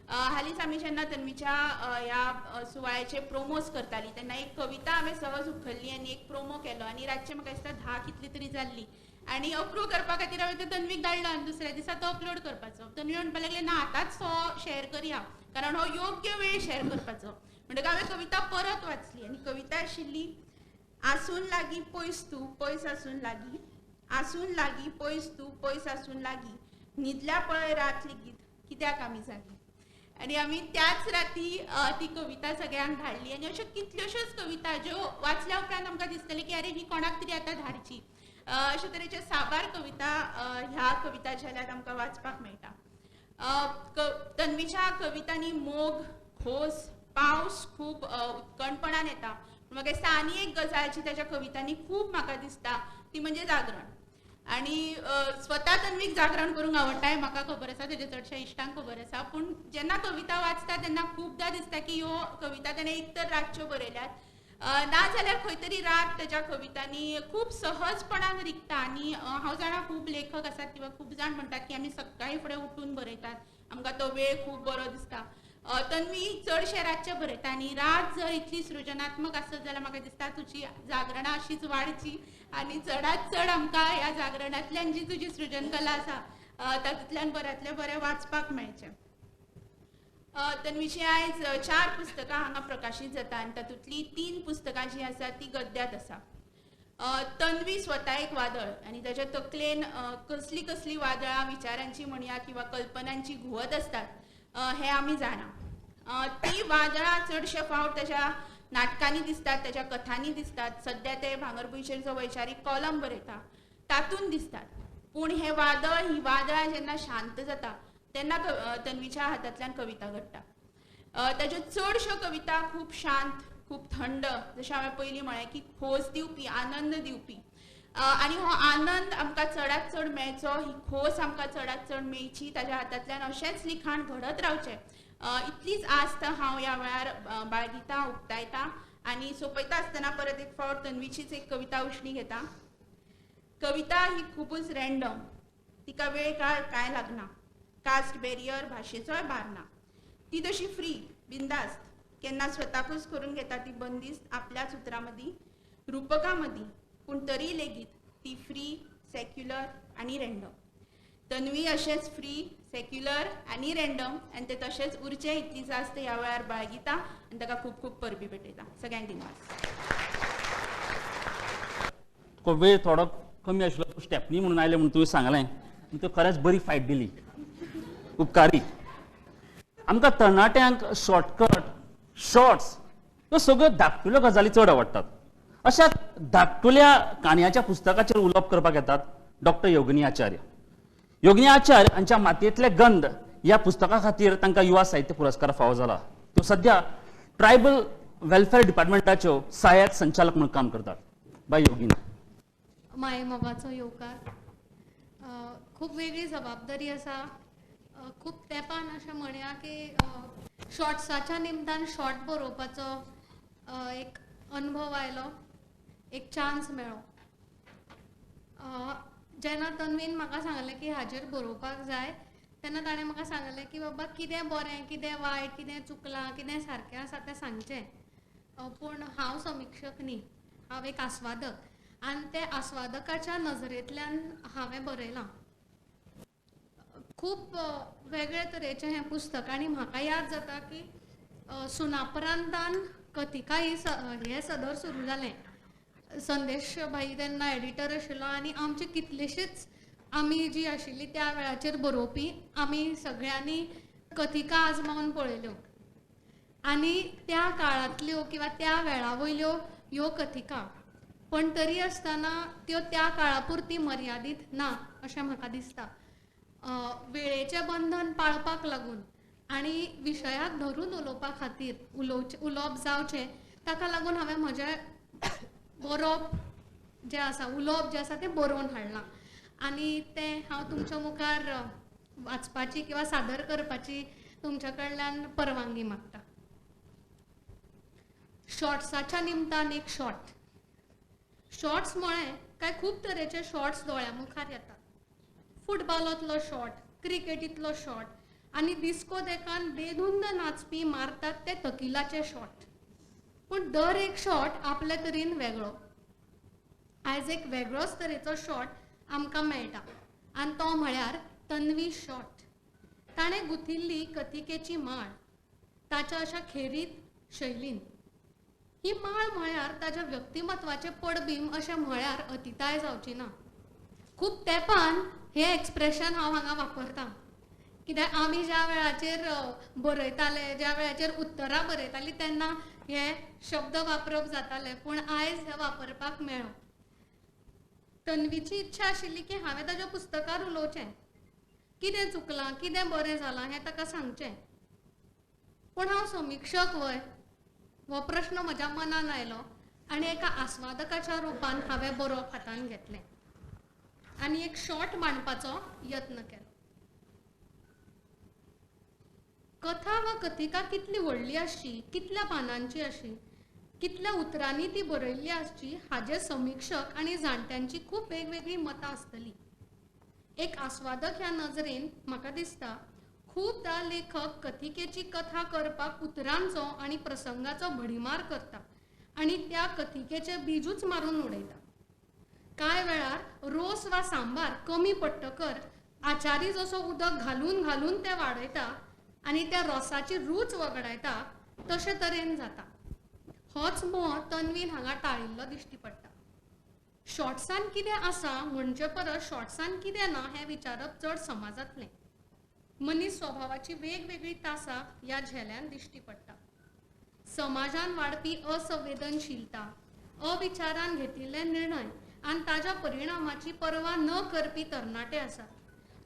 हालींच आमी जेन्ना तन्वीच्या ह्या सुवाळ्याचे प्रोमोज करताली तेन्ना एक कविता हांवें सहज उखल्ली आनी एक प्रोमो केलो आनी रातचें म्हाका दिसता 10 कितली तरी जाल्ली आनी अप्रूव करपा खातीर हांवें ते तन्वीक धाडलो आनी दुसऱ्या दिसा तो अपलोड करपाचो. तन्वी म्हणपाक लागलें ना आतांच तो शेअर करया कारण हो योग्य वेळ शेअर करपाचो. म्हणटकच हांवें कविता परत वाचली आनी कविता आशिल्ली आसून लागीं पयस तूं पयस आसून लागीं, आसून लागीं पयस तूं पयस आसून लागीं, न्हिदल्या पळय रात लेगीत कित्याक आमी जागी. आनी आमी त्याच राती ती कविता सगळ्यांक धाडली आनी अश्यो कितल्योश्योच कविता ज्यो वाचल्या उपरांत आमकां दिसतलें की अरे ही कोणाक तरी आतां धाडची. अशे तरेचे साबार कविता ह्या कविता झेल्यांत आमकां वाचपाक मेळटा. तन्वीच्या कवितांनी मोग, खोस, पावस खूब उत्कणपणान येता. म्हाका दिसता आनी एक गजाल जी ताच्या कवितांनी खूब म्हाका दिसता ती म्हणजे जागरण. आनी स्वता तन्वीक जागरण करूंक आवडटा हें म्हाका खबर आसा, तेज्या चडश्या इश्टांक खबर आसा. पूण जेन्ना कविता वाचता तेन्ना खुबदां दिसता की ह्यो कविता ताणें एक तर रातच्यो बरयल्यात ना जाल्यार खंय तरी रात ताच्या कवितांनी खूब सहजपणान रिगता. आनी हांव जाणा खूब लेखक आसात किंवा खूब जाण म्हणटात की आमी सकाळीं फुडें उठून बरयतात, आमकां तो वेळ खूब बरो दिसता. तन्वी चडशें रातचें बरयता आनी रात जर इतली सृजनात्मक आसत जाल्यार म्हाका दिसता तुजी जागरणां अशीच वाडची आनी चडांत चड आमकां ह्या जागरणांतल्यान जी तुजी सृजनकला आसा तातूंतल्यान बऱ्यांतलें बरें वाचपाक मेळचें. तन्वीची आयज 4 पुस्तकां हांगा प्रकाशीत जाता आनी तातूंतलीं 3 पुस्तकां जीं आसा तीं गद्यांत आसा. तन्वी स्वता एक वादळ आनी ताच्या तकलेन कसलीं कसलीं वादळां विचारांची म्हणया किंवा कल्पनांची घुंवत आसतात हें आमी जाणा. ती वादळां चडशे फावट ताच्या नाटकांनी दिसतात, ताच्या कथांनी दिसतात. सद्या ते भांगरभूंयचेर जो वैचारीक कॉलम बरयता तातूंत दिसतात. पूण हें वादळ, ही वादळां जेन्ना शांत जाता तेन्ना तन्वीच्या हातांतल्यान कविता घडटा. ताच्यो चडश्यो कविता खूब शांत, खूब थंड, जशें हांवें पयलीं म्हळें की खोस दिवपी, आनंद दिवपी. आनी हो आनंद आमकां चडांत चड मेळचो, ही खोस आमकां चडांत चड मेळची, ताच्या हातांतल्यान अशेंच लिखाण घडत रावचें इतलीच आस्त हांव ह्या वेळार बाळगिता, उक्तायता. आनी सोंपयता आसतना परत एक फावट तन्वीचीच एक कविता उश्णी घेता. कविता ही खुबूच रँडम, तिका वेळ काळ कांय लागना, कास्ट बॅरियर भाशेचोय भार ना, ती तशी फ्री, बिंदास्त, केन्ना स्वताकूच करून घेता ती बंदिस्त आपल्याच उतरां मदीं, रुपकां मदीं, पूण तरी लेगीत ती फ्री, सेक्युलर आनी रँडम. तन्वी अशेंच फ्री, सेक्युलर आनी रँडम आनी ते तशेंच उरचें इतली जास्त ह्या वेळार बाळगिता आनी ताका खूब खूब परबी भेटयता. सगळ्यांक दिनवास. तुका वेळ थोडो कमी आशिल्लो, तूं स्टेपनी म्हणून आयलें म्हणून तुवें सांगलें, पूण तुवें खरेंच बरी फायट दिली, उपकारी. आमकां तरणाट्यांक शॉर्टकट, शॉर्ट्स ह्यो सगळ्यो धाकटुल्यो गजाली चड आवडटात. अशा धाकटुल्या काणयांच्या पुस्तकाचेर उलोवप करपाक येतात डॉक्टर योगिनी आचार्य. योगिनी आचार्य हांच्या मातयेंतले गंध ह्या पुस्तका खातीर तांकां युवा साहित्य पुरस्कार फावो जाला. त्यो सद्या ट्रायबल वेलफेअर डिपार्टमेंटाच्यो सहाय्यक संचालक म्हणून काम करतात. बाय योगिनी. माये मोगाचो येवकार. खूब वेगळी जबाबदारी आसा. खूब तेंपान अशें म्हणया की शॉर्ट्साच्या निमतान शॉर्ट बरोवपाचो एक अनुभव आयलो, एक चान्स मेळ्ळो. जेन्ना तन्वीन म्हाका सांगलें की हाजेर बरोवपाक जाय तेन्ना ताणें म्हाका सांगलें की बाबा कितें बरें, कितें वायट, कितें चुकलां, कितें सारकें आसा तें सांगचें. पूण हांव समिक्षक न्ही, हांव एक आस्वादक आनी ते आस्वादकाच्या नजरेंतल्यान हांवें बरयलां. खूब वेगळे तरेचें हें पुस्तक आनी म्हाका याद जाता की सुनापरांतान कथिका ही हें सदर सुरू जालें. संदेश भाई तेन्ना एडिटर आशिल्लो आनी आमची कितलीशीच आमी जी आशिल्ली त्या वेळाचेर बरोवपी आमी सगळ्यांनी कथिका आजमावन पळयल्यो. आनी त्या काळांतल्यो किंवा त्या वेळा वयल्यो ह्यो कथिका, पण तरी आसतना त्यो त्या काळा पुरती मर्यादीत ना अशें म्हाका दिसता. वेळेचें बंधन पाळपाक लागून आनी विशयाक धरून उलोवपा खातीर उलोवप जावचें ताका लागून हांवें म्हजें बरोवप जें आसा, उलोवप जें आसा तें बरोवन हाडलां आनी तें हांव तुमच्या मुखार वाचपाची किंवा सादर करपाची तुमच्या कडल्यान परवानगी मागता. शॉर्ट्साच्या निमतान एक शॉर्ट. शॉर्ट्स म्हळें काय खूब तरेचे शॉर्ट्स दोळ्या मुखार येतात. फुटबॉलांतलो शॉर्ट, क्रिकेटींतलो शॉर्ट आनी डिस्कोदेकान बेधुंद नाचपी मारतात ते तकिलाचे शॉर्ट. पूण दर एक शॉर्ट आपले तरेन वेगळो. आयज एक वेगळोच तरेचो शॉर्ट आमकां मेळटा आनी तो म्हळ्यार तन्वी शॉर्ट. ताणें गुंथिल्ली कथिकेची माळ ताच्या अशा खेरीत शैलीन. ही माळ म्हळ्यार ताच्या व्यक्तिमत्वाचें पडबींब अशें म्हळ्यार अतिताय जावची ना. खूब तेंपान हें एक्सप्रेशन हांव हांगा वापरतां, कित्याक आमी ज्या वेळाचेर बरयताले, ज्या वेळाचेर उत्तरां बरयतालीं तेन्ना हे शब्द वापरप जाताले, पूण आयज हे वापरपाक मेळ्ळो. तन्वीची इच्छा आशिल्ली की हांवें ताच्या पुस्तकार उलोवचें, कितें चुकलां कितें बरें जालां हें ताका सांगचें. पूण हांव समिक्षक वय हो प्रश्न म्हज्या मनान आयलो आनी एका आस्वादकाच्या रुपान हांवें बरोवप हातान घेतलें आनी एक शॉर्ट मांडपाचो यत्न केलो. कथा वा कथिका कितली व्हडली आसची, कितल्या पानांची आसची, कितल्या उतरांनी ती बरयल्ली आसची हाजे समिक्षक आनी जाणट्यांची खूब वेगवेगळीं मतां आसतलीं. एक आस्वादक ह्या नजरेन म्हाका दिसता खूबदां लेखक कथिकेची कथा करपाक उतरांचो आनी प्रसंगाचो भडीमार करता आनी त्या कथिकेचें बीजूच मारून उडयता. कांय वेळार रोस वा सांबार कमी पडटकर आचारी जसो उदक घालून घालून तें वाडयता आनी त्या रोसाची रूच वगडायता तशे तरेन जाता. होच मोह तन्वीन हांगा टाळिल्लो दिश्टी पडटा. शॉर्ट्सान कितें आसा म्हणचे परस शॉर्ट्सान कितें ना हें विचारप चड समा जातलें. मनीस स्वभावाची वेगवेगळी तासां ह्या झेल्यान दिश्टी पडटा. समाजान वाडपी असंवेदनशीलता, अविचारान घेतिल्ले निर्णय आनी ताच्या परिणामाची पर्वा न करपी तरणाटे आसात.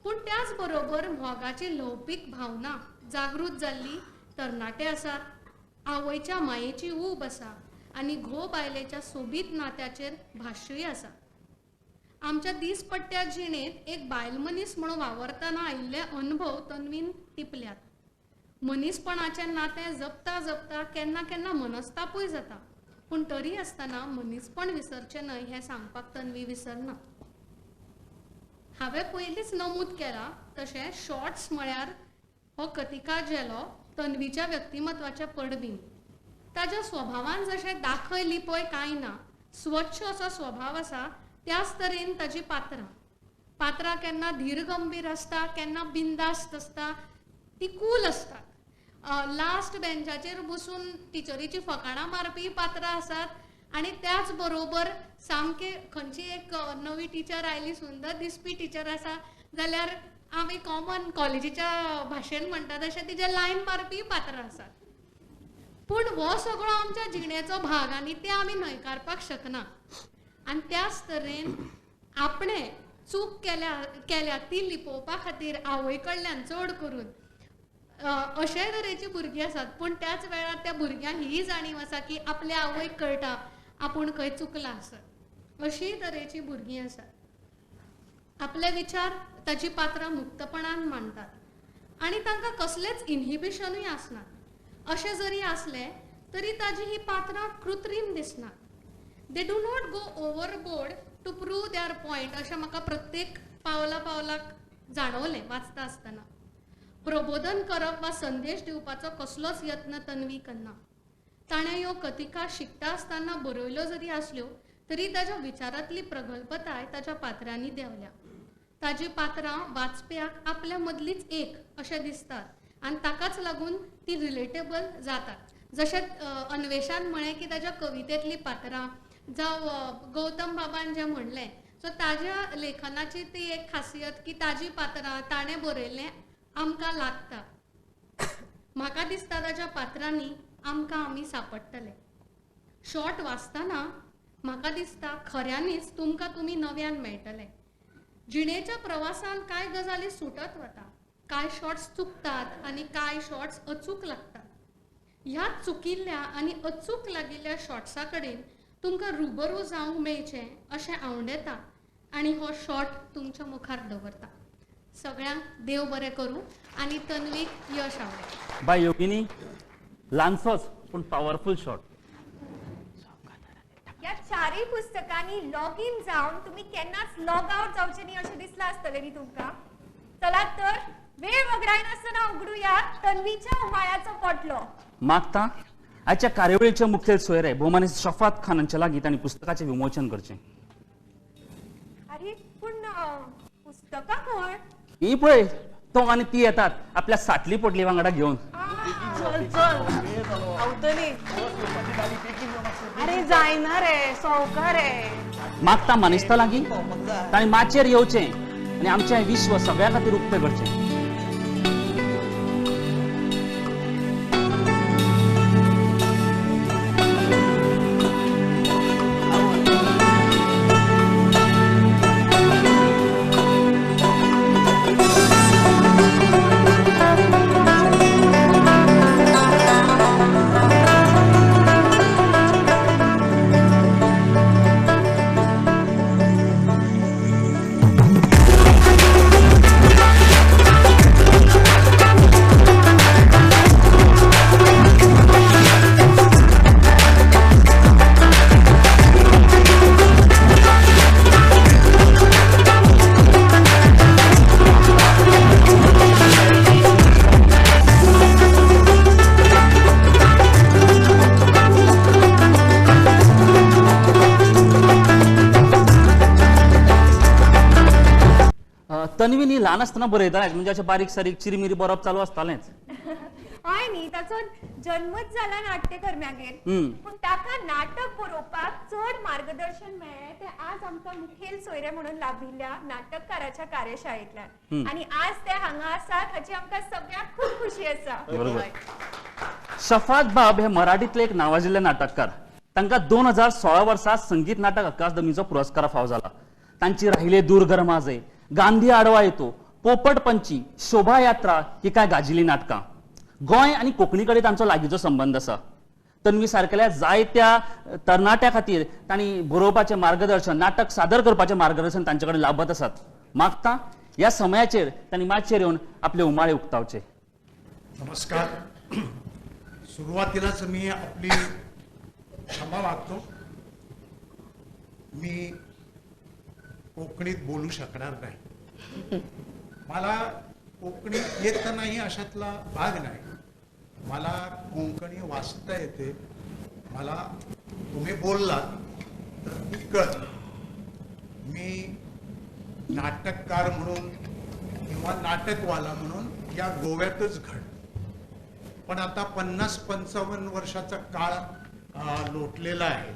पूण त्याच बरोबर मोगाची ल्हवपीक भावना जागृत जाल्ली तरणाटे आसात. आवयच्या मायेची ऊब आसा आनी घोव बायलेच्या सोबीत नात्याचेर भाश्यूय आसा. आमच्या दीसपट्ट्या जिणेंत एक बायल मनीस म्हणून वावरतना आयिल्ले अनुभव तन्वीन टिपल्यात. मनीसपणाचें नातें जपता जपता केन्ना केन्ना मनस्तापूय जाता, पूण तरी आसतना मनीसपण विसरचें न्हय हें सांगपाक तन्वी विसरना. हांवें पयलींच नमूद केलां तशें शॉर्ट्स म्हळ्यार हो कथिका झेलो तन्वीच्या व्यक्तिमत्वाचें पडबींब. ताच्या स्वभावान जशें दाखय लिपय कांय ना, स्वच्छ असो स्वभाव आसा, त्याच तरेन ताची पात्रां. पात्रां केन्ना धीर गंभीर आसता, केन्ना बिंदास्त आसता, ती कूल आसतात. लास्ट बेंचाचेर बसून टिचरीची फकाणां मारपी पात्रां आसात आनी त्याच बरोबर सामके खंयची एक नवी टिचर आयली, सुंदर दिसपी टिचर आसा जाल्यार आमी कॉमन कॉलेजीच्या भाशेन म्हणटा तशें तिजे लायन मारपी पात्रां आसात. पूण हो सगळो आमच्या जिणेचो भाग आनी ते आमी न्हयकारपाक शकना. आनी त्याच तरेन आपणें चूक केल्या ती लिपोवपा खातीर आवय कडल्यान चड करून अशेय तरेची भुरगीं आसात. पूण त्याच वेळार त्या भुरग्यांक ही जाणीव आसा की आपल्या आवयक कळटा आपूण खंय चुकलां आसत, अशीय तरेची भुरगीं आसात. आपले विचार ताची पात्रां मुक्तपणान मांडटात आनी तांकां कसलेंच इनहिबिशनूय आसना. अशें जरी आसलें तरी ताजी ही पात्रां कृत्रीम दिसनात. They do not go overboard to prove their point अशें म्हाका प्रत्येक पावला पावलाक जाणवलें वाचता आसतना. प्रबोधन करप वा संदेश दिवपाचो कसलोच यत्न तन्वी करना. ताणें ह्यो कथिका शिकता आसतना बरयल्यो जरी आसल्यो तरी ताच्या विचारांतली प्रगल्भताय ताच्या पात्रांनी देंवल्या. ताजी पात्रां वाचप्याक आपल्या मदलीच एक अशें दिसतात आनी ताकाच लागून ती रिलेटेबल जातात. जशें अन्वेशान म्हळें की ताच्या कवितेंतलीं पात्रां जावं गौतम बाबान जें म्हणलें, सो ताज्या लेखनाची ती एक खासियत की ताजी पात्रां ताणें बरयल्लें आमकां लागता. म्हाका दिसता ताच्या पात्रांनी आमकां आमी सांपडटले. शॉर्ट वाचतना म्हाका दिसता खऱ्यांनीच तुमकां तुमी नव्यान मेळटले. जिणेच्या प्रवासान कांय गजाली सुटत वता, कांय शॉर्ट्स चुकतात आनी कांय शॉर्ट्स अचूक लागतात. ह्या चुकिल्ल्या आनी अचूक लागिल्ल्या शॉर्ट्सा कडेन तुमकां रुबरू जावंक मेळचें अशें आवडेता आनी हो शॉर्ट तुमच्या मुखार दवरता. सगळ्यांक देव बरें करूं आनी तन्वीक यश आवडे. बाय योगिनी, ल्हानसोच पूण पावरफूल शॉर्ट. ह्या चारय पुस्तकांनी लॉग इन जावन तुमी केन्नाच लॉग आउट जावचें न्ही अशें दिसलां आसतलें न्ही तुमकां. चलात तर वेळ वगडायनासतना उगडुया तन्वीच्या उमाळ्याचो पोटलो. मागता आयच्या कार्यावळीचे मुखेल सोयरे भोवमानेस्त शफात खान हांच्या लागीं तांणी पुस्तकाचें विमोचन करचें. अरे पूण पुस्तकां खंय? ही पळय तो आनी ती येतात आपल्या साटली पोटली वांगडा घेवन. चल चल आवतली. अरे जायना रे सोवका रे. मागता मानेस्ता लागीं तांणी माचयेर येवचें आनी आमचें विश्व सगळ्या खातीर उक्तें करचें. तन्वी ल्हान आसतना बरयतालें, म्हणजे अशें बारीक सारीक चिरमिरी बरोवप चालू आसतालेंच. हय न्ही, ताचो जन्मच जाला नाट्यकर्म्यागेर, पूण ताका नाटक बरोवपाक चड मार्गदर्शन मेळ्ळें तें आज आमकां मुखेल सोयरे म्हणून लाभिल्ल्या नाटककाराच्या कार्यशाळेंतल्यान, आनी आज ते हांगा आसात हाची आमकां सगळ्यांक खूब खुशी आसा. बरोबर. शफात बाब हे मराठींतले एक नावाजिल्ले नाटककार. तांकां 2016 वर्सा संगीत नाटक अकादमीचो पुरस्कार फावो जाला. तांची राहिले दूर घर माझे, गांधी आडवा येतो, पोपटपंची, शोभायात्रा ही कांय गाजिल्ली नाटकां. गोंय आनी कोंकणी कडेन तांचो लागींचो संबंद आसा. तन्वी सारकेल्या जायत्या तरणाट्या खातीर तांणी बरोवपाचें मार्गदर्शन, नाटक सादर करपाचें मार्गदर्शन तांचे कडेन लाभत आसात. मागता ह्या समयाचेर तांणी माचयेर येवन आपले उमाळे उक्तावचे. नमस्कार. सुरुवातीलाच मी आपली क्षमा मागतो. मी कोकणीत बोलू शकणार नाही. मला कोकणी येत नाही अशातला भाग नाही. मला कोंकणी वाचता येते. मला तुम्ही बोललात तर ती कळत. मी नाटककार म्हणून किंवा नाटकवाला म्हणून या गोव्यातच घडलो, पण आता 50-55 वर्षाचा काळ लोटलेला आहे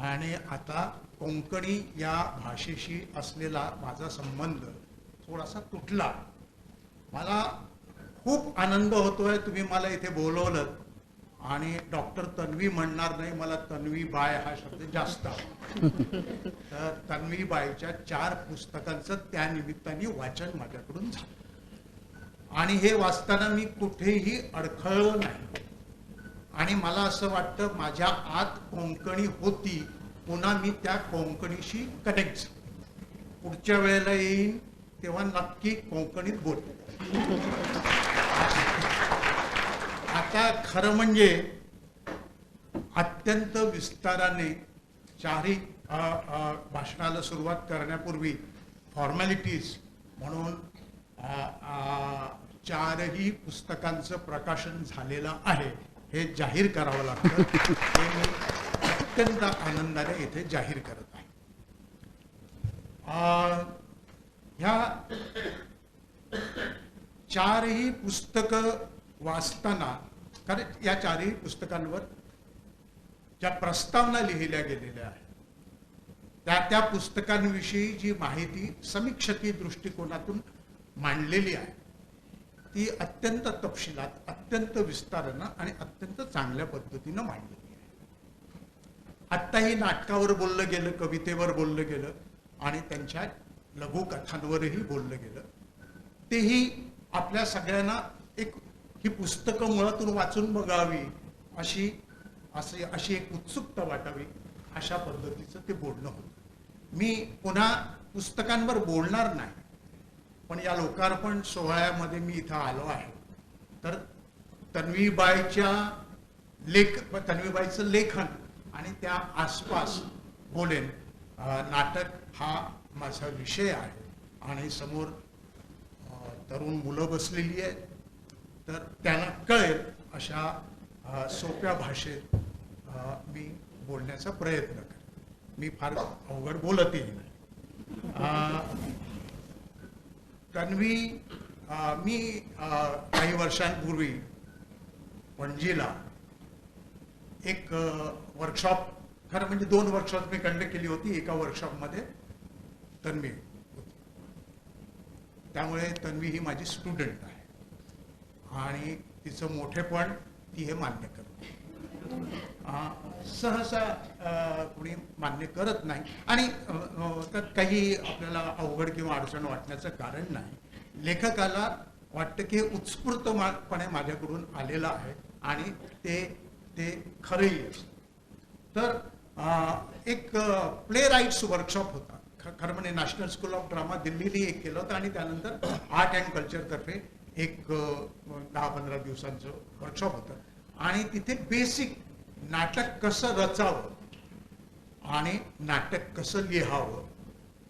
आणि आता कोंकणी या भाषेशी असलेला माझा संबंध थोडासा तुटला. मला खूप आनंद होतोय तुम्ही मला इथे बोलवलं आणि डॉक्टर तन्वी म्हणणार नाही, मला तन्वी बाय हा शब्द जास्त आवडतो. तर तन्वी बायच्या 4 पुस्तकांचं त्या निमित्ताने वाचन माझ्याकडून झालं आणि हे वाचताना मी कुठेही अडखळलो नाही आणि मला असं वाटतं माझ्या आत कोंकणी होती, पुन्हा मी त्या कोंकणीशी कनेक्ट झालो. पुढच्या वेळेला येईन तेव्हा नक्की कोंकणीत बोलतो. आता खरं म्हणजे अत्यंत विस्ताराने चारही भाषणाला सुरुवात करण्यापूर्वी फॉर्मॅलिटीज म्हणून चारही पुस्तकांचं प्रकाशन झालेलं आहे हे जाहीर करावं लागतं. हे मी अत्यंत आनंदाने इथे जाहीर करत आहे. ह्या चारही पुस्तकं वाचताना, कारण या चारही पुस्तकांवर ज्या प्रस्तावना लिहिल्या गेलेल्या आहेत त्या त्या पुस्तकांविषयी जी माहिती समीक्षकी दृष्टिकोनातून मांडलेली आहे ती अत्यंत तपशिलात, अत्यंत विस्तारानं आणि अत्यंत चांगल्या पद्धतीनं मांडलेली आहे. आत्ताही नाटकावर बोललं गेलं, कवितेवर बोललं गेलं आणि त्यांच्या लघुकथांवरही बोललं गेलं. तेही आपल्या सगळ्यांना एक ही पुस्तकं मुळातून वाचून बघावी अशी अशी अशी एक उत्सुकता वाटावी अशा पद्धतीचं ते बोलणं होतं. मी पुन्हा पुस्तकांवर बोलणार नाही, पण या लोकार्पण सोहळ्यामध्ये मी इथं आलो आहे तर तन्वीबाईच्या तन्वीबाईचं लेखन आणि त्या आसपास बोलेन. नाटक हा माझा विषय आहे आणि समोर तरुण मुलं बसलेली आहेत, तर त्यांना कळेल अशा सोप्या भाषेत मी बोलण्याचा प्रयत्न करेन. मी फार अवघड बोलतही नाही. तन्वी, मी काही वर्षांपूर्वी पणजीला एक वर्कशॉप, खरं म्हणजे 2 वर्कशॉप मी कंडक्ट केली होती. एका वर्कशॉपमध्ये तन्वी होती, त्यामुळे तन्वी ही माझी स्टुडंट आहे आणि तिचं मोठेपण ती हे मान्य करते. सहसा कोणी मान्य करत नाही आणि त्यात काही आपल्याला अवघड किंवा अडचण वाटण्याचं कारण नाही. लेखकाला वाटतं की हे उत्स्फूर्तपणे माझ्याकडून आलेलं आहे आणि ते ते खरंही असतं. तर एक प्ले राईट्स वर्कशॉप होता, खरं म्हणजे नॅशनल स्कूल ऑफ ड्रामा दिल्लीने एक केलं होतं आणि त्यानंतर आर्ट अँड कल्चरतर्फे एक 10-15 दिवसांचं वर्कशॉप होतं आणि तिथे बेसिक नाटक कसं रचावं आणि नाटक कसं लिहावं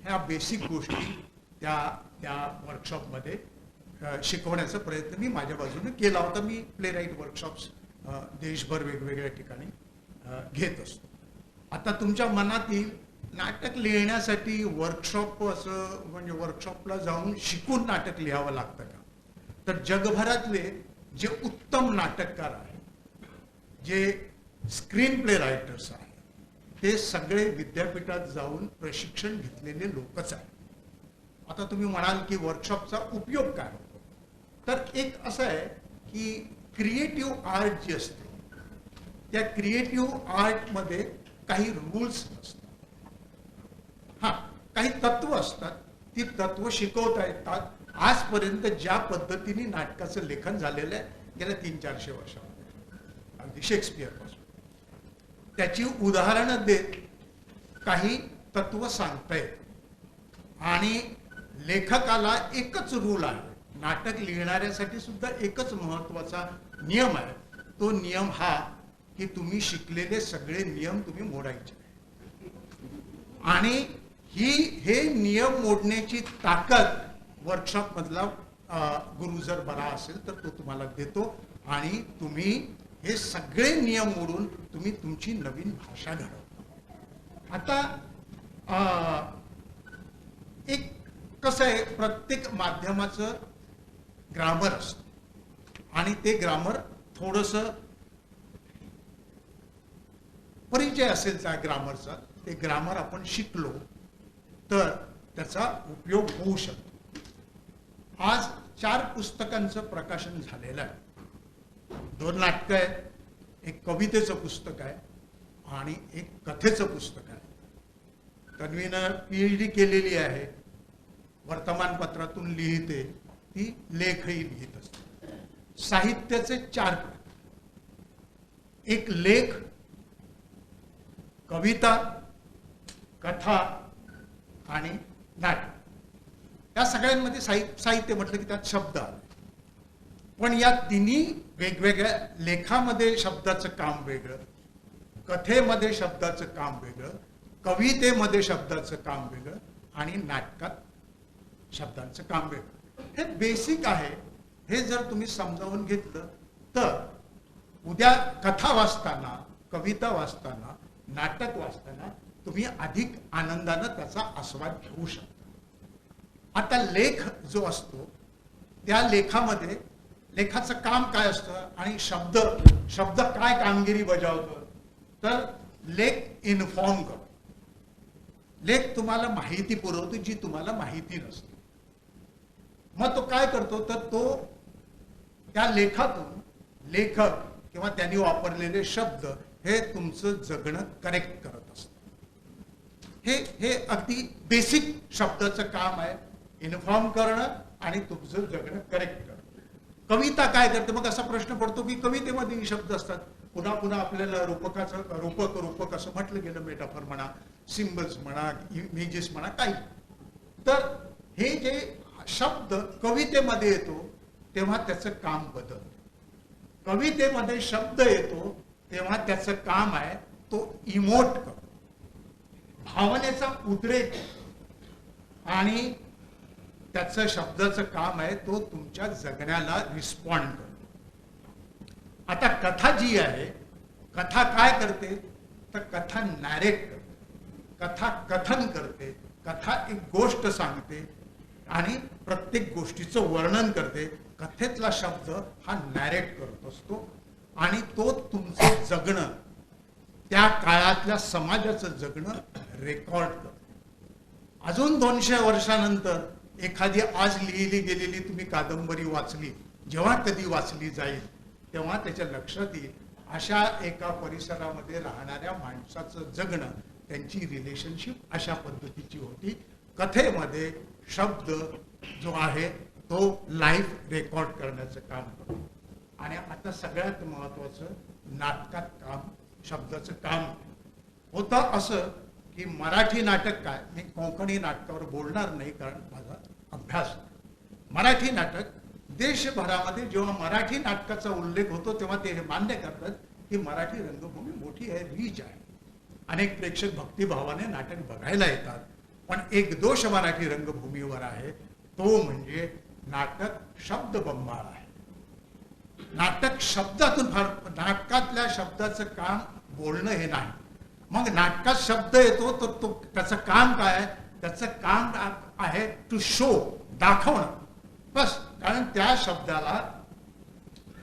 ह्या बेसिक गोष्टी त्या त्या वर्कशॉपमध्ये शिकवण्याचा प्रयत्न मी माझ्या बाजूने केला होता. मी प्ले राईट वर्कशॉप्स देशभर वेगवेगळ्या ठिकाणी घेत असतो. आता तुमच्या मनात येईल नाटक लिहिण्यासाठी वर्कशॉप, असं म्हणजे वर्कशॉपला जाऊन शिकून नाटक लिहावं लागतं का? तर जगभरातले जे उत्तम नाटककार आहेत, जे स्क्रीन प्ले रायटर्स आहेत, ते सगळे विद्यापीठात जाऊन प्रशिक्षण घेतलेले लोकच आहेत. आता तुम्ही म्हणाल की वर्कशॉपचा उपयोग काय होतो? तर एक असं आहे की क्रिएटिव्ह आर्ट जी असते त्या क्रिएटिव्ह आर्टमध्ये काही रूल्स असतात, हां, काही तत्व असतात, ती तत्व शिकवता येतात. आजपर्यंत ज्या पद्धतीने नाटकाचं लेखन झालेलं आहे गेल्या 300-400 वर्षामध्ये, अगदी शेक्सपियरपासून, त्याची उदाहरणं देत काही तत्व सांगता येत. आणि लेखकाला एकच रूल आहे, नाटक लिहिणाऱ्यासाठी सुद्धा एकच महत्त्वाचा नियम आहे, तो नियम हा की तुम्ही शिकलेले सगळे नियम तुम्ही मोडायचे. आणि हे नियम मोडण्याची ताकद वर्कशॉपमधला गुरु जर बरा असेल तर तो तुम्हाला देतो आणि तुम्ही हे सगळे नियम मोडून तुम्ही तुमची नवीन भाषा घडवता. आता एक कसं आहे, प्रत्येक माध्यमाचं ग्रामर असतं आणि ते ग्रामर थोडंसं परिचय असेल त्या ग्रामरचा, ते ग्रामर आपण शिकलो तर त्याचा उपयोग होऊ शकतो. आज 4 पुस्तकांचं प्रकाशन झालेलं आहे. 2 नाटकं आहेत, एक कवितेचं पुस्तक आहे आणि एक कथेचं पुस्तक आहे. तन्वीनं PhD केलेली आहे, वर्तमानपत्रातून लिहिते, ती लेखही लिहित असते. साहित्याचे 4 प्रकार, एक लेख, कविता, कथा आणि नाटक. या सगळ्यांमध्ये साहित्य म्हटलं की त्यात शब्द आले, पण या तिन्ही वेगवेगळ्या लेखामध्ये शब्दाचं काम वेगळं, कथेमध्ये शब्दाचं काम वेगळं, कवितेमध्ये शब्दाचं काम वेगळं आणि नाटकात शब्दांचं काम वेगळं. हे बेसिक आहे. हे जर तुम्ही समजावून घेतलं तर उद्या कथा वाचताना, कविता वाचताना, नाटक वाचताना तुम्ही अधिक आनंदानं त्याचा आस्वाद घेऊ शकता. आता लेख जो असतो त्या लेखामध्ये लेखाचं काम काय असतं आणि शब्द शब्द काय कामगिरी बजावतो, तर लेख इन्फॉर्म करतो. लेख तुम्हाला माहिती पुरवतो जी तुम्हाला माहिती नसते. मग तो काय करतो, तर तो त्या लेखातून लेखक किंवा त्यांनी वापरलेले शब्द हे तुमचं जगणं करेक्ट करत असतं. हे हे अगदी बेसिक शब्दाचं काम आहे, इन्फॉर्म करणं आणि तुमचं जगणं करेक्ट करणं. कविता काय करते, मग असा प्रश्न पडतो की कवितेमध्येही शब्द असतात. पुन्हा पुन्हा आपल्याला रूपकाचं रूपक रूपक असं म्हटलं गेलं, मेटाफर म्हणा, सिम्बल्स म्हणा, इमेजेस म्हणा, काही. तर हे जे शब्द कवितेमध्ये येतो तेव्हा त्याचं काम बदलतं. कवितेमध्ये शब्द येतो तेव्हा त्याचं काम आहे तो इमोट करतो, भावनेचा उद्रेक, आणि त्याचं शब्दाचं काम आहे तो तुमच्या जगण्याला रिस्पॉन्ड करतो. आता कथा जी आहे, कथा काय करते तर कथा नॅरेट करते, कथा कथन करते, कथा एक गोष्ट सांगते आणि प्रत्येक गोष्टीचं वर्णन करते. कथेतला शब्द हा नॅरेट करत असतो आणि तो तुमचं जगणं, त्या काळातल्या समाजाचं जगणं रेकॉर्ड करतो. अजून 200 वर्षानंतर एखादी आज लिहिली गेलेली तुम्ही कादंबरी वाचली, जेव्हा कधी वाचली जाईल तेव्हा त्याच्या लक्षात येईल अशा एका परिसरामध्ये राहणाऱ्या माणसाचं जगणं, त्यांची रिलेशनशिप अशा पद्धतीची होती. कथेमध्ये शब्द जो आहे तो लाईफ रेकॉर्ड करण्याचं काम करतो. आणि आता सगळ्यात महत्त्वाचं नाटकात काम, शब्दाचं काम होतं असं की मराठी नाटक काय, मी कोंकणी नाटकावर बोलणार नाही कारण माझा अभ्यास. मराठी नाटक देशभरामध्ये जेव्हा मराठी नाटकाचा उल्लेख होतो तेव्हा ते हे मान्य करतात की मराठी रंगभूमी मोठी आहे, रीच आहे, अनेक प्रेक्षक भक्तिभावाने नाटक बघायला येतात. पण एक दोष मराठी रंगभूमीवर आहे तो म्हणजे नाटक शब्दबंबाळ आहे. नाटक शब्दातून फार, नाटकातल्या शब्दाचं काम बोलणं हे नाही. मग नाटकात शब्द येतो तर तो त्याचं काम काय आहे, त्याचं काम आहे टू शो, दाखवणं बस. कारण त्या शब्दाला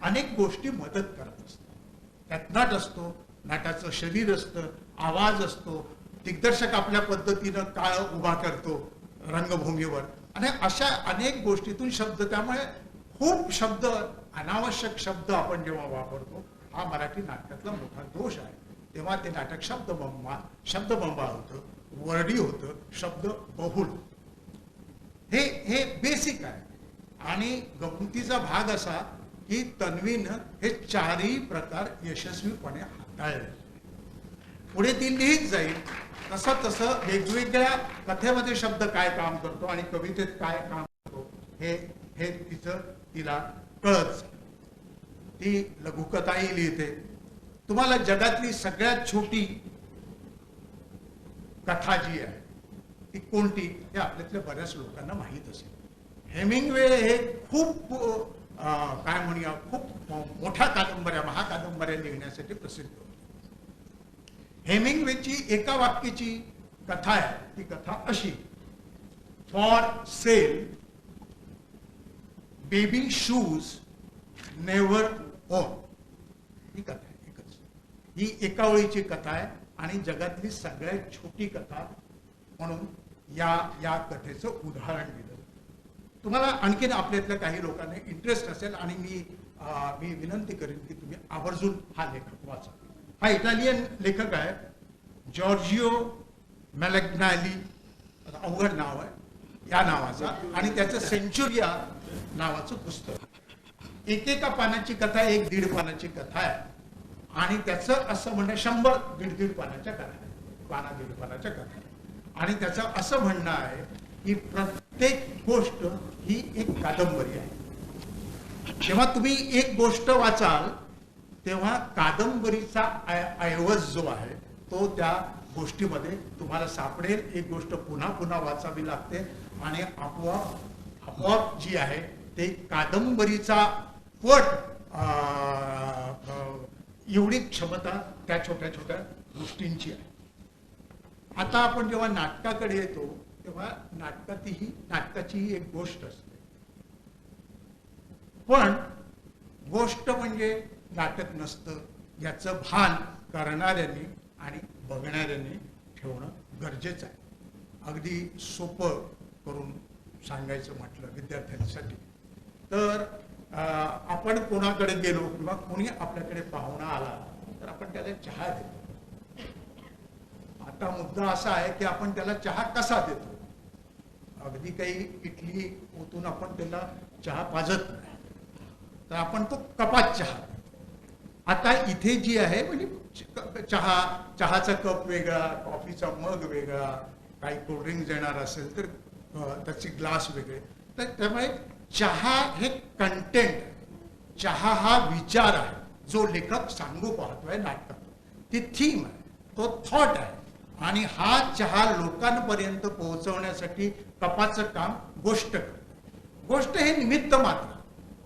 अनेक गोष्टी मदत करत असतात. त्यात नट असतो, नटाचं शरीर असतं, आवाज असतो, दिग्दर्शक आपल्या पद्धतीनं काळ उभा करतो रंगभूमीवर, आणि अशा अनेक गोष्टीतून शब्द, त्यामुळे खूप शब्द, अनावश्यक शब्द आपण जेव्हा वापरतो हा मराठी नाटकातला मोठा दोष आहे. तेव्हा ते नाटक शब्दबंबाळ होतं, वर्डी होतं, शब्द बहुल. हे हे बेसिक आहे. आणि गमतीचा भाग असा की तन्वीनं हे चारही प्रकार यशस्वीपणे हाताळले. पुढे ती लिहित जाईल तसं तसं वेगवेगळ्या कथेमध्ये शब्द काय काम करतो आणि कवितेत काय काम करतो हे हे तिचं तिला कळत. ती लघुकथाही लिहिते. तुम्हाला जगातली सगळ्यात छोटी कथा जी आहे ती कोणती हे आपल्यातल्या बऱ्याच लोकांना माहीत असेल. हेमिंगवे हे खूप काय म्हणूया, खूप मोठ्या कादंबऱ्या, महाकादंबऱ्या लिहिण्यासाठी प्रसिद्ध होते. हेमिंगवेची एका वाक्याची कथा आहे, ती कथा अशी: for sale baby shoes never worn. ही कथा आहे, एकच, ही एका ओळीची कथा आहे आणि जगातली सगळ्यात छोटी कथा म्हणून या या कथेचं उदाहरण दिलं. तुम्हाला आणखीन आपल्यातल्या काही लोकांना इंटरेस्ट असेल आणि मी मी विनंती करेन की तुम्ही आवर्जून हा लेखक वाचा. हा इटालियन लेखक आहे, जॉर्जिओ मॅलेग्नाली, अवघड नाव आहे या नावाचा, आणि त्याचं सेंचुरिया नावाचं पुस्तक. एकेका पानाची कथा, 1-1.5 पानाची कथा आहे आणि त्याचं असं म्हणणं, 100 1.5-1.5 पानाच्या कथा आहे, 1.5 पानाच्या कथा आहे, आणि त्याचं असं म्हणणं आहे की प्रत्येक गोष्ट ही एक कादंबरी आहे. जेव्हा तुम्ही एक गोष्ट वाचाल तेव्हा कादंबरीचा ऐवज जो आहे तो त्या गोष्टीमध्ये तुम्हाला सापडेल. एक गोष्ट पुन्हा पुन्हा वाचावी लागते आणि आपोआप आपोआप जी आहे ते कादंबरीचा पट एवढी क्षमता त्या छोट्या छोट्या गोष्टींची आहे. आता आपण जेव्हा नाटकाकडे येतो तेव्हा नाटकाचीही एक गोष्ट असते, पण गोष्ट म्हणजे नाटक नसतं याचं भान करणाऱ्यांनी आणि बघणाऱ्यांनी ठेवणं गरजेचं आहे. अगदी सोपं करून सांगायचं म्हटलं विद्यार्थ्यांसाठी तर आपण कोणाकडे गेलो किंवा कोणी आपल्याकडे पाहुणा आला तर आपण त्याला चहा देतो. आता मुद्दा असा आहे की आपण त्याला चहा कसा देतो. अगदी काही इटली ओतून आपण त्याला चहा पाजत नाही, तर आपण तो कपात चहा. आता इथे जी आहे म्हणजे चहा, चहाचा कप वेगळा, कॉफीचा मग वेगळा, काही कोल्ड्रिंक्स देणार असेल तर त्याचे ग्लास वेगळे. तर त्यामुळे चहा हे कंटेंट आहे, चहा हा विचार आहे जो लेखक सांगू पाहतोय नाटकात. ती थीम आहे, तो थॉट आहे आणि हा चहा लोकांपर्यंत पोहोचवण्यासाठी कपाचं काम गोष्ट करतो. गोष्ट हे निमित्त मात्र,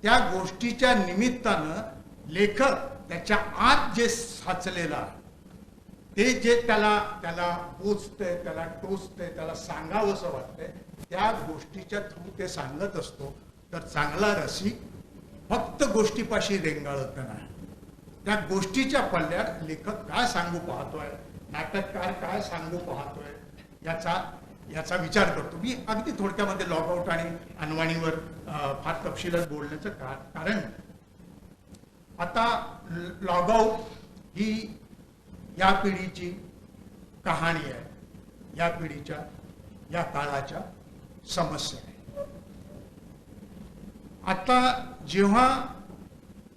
त्या गोष्टीच्या निमित्तानं लेखक त्याच्या आत जे साचलेलं आहे ते जे त्याला त्याला पोचतंय, त्याला टोचतंय, त्याला सांगावंसं वाटतंय, त्या गोष्टीच्या थ्रू ते सांगत असतो. तर चांगला रसिक फक्त गोष्टीपाशी रेंगाळत नाही, त्या गोष्टीच्या पल्ल्यात लेखक काय सांगू पाहतोय, नाटककार काय सांगू पाहतोय याचा याचा विचार करतो. मी अगदी थोडक्यामध्ये लॉग आउट आणि अनवाणीवर फार तपशिलात बोलण्याचं कारण आता लॉग आउट ही या पिढीची कहाणी आहे, या पिढीच्या या काळाच्या समस्या आहे. आता जेव्हा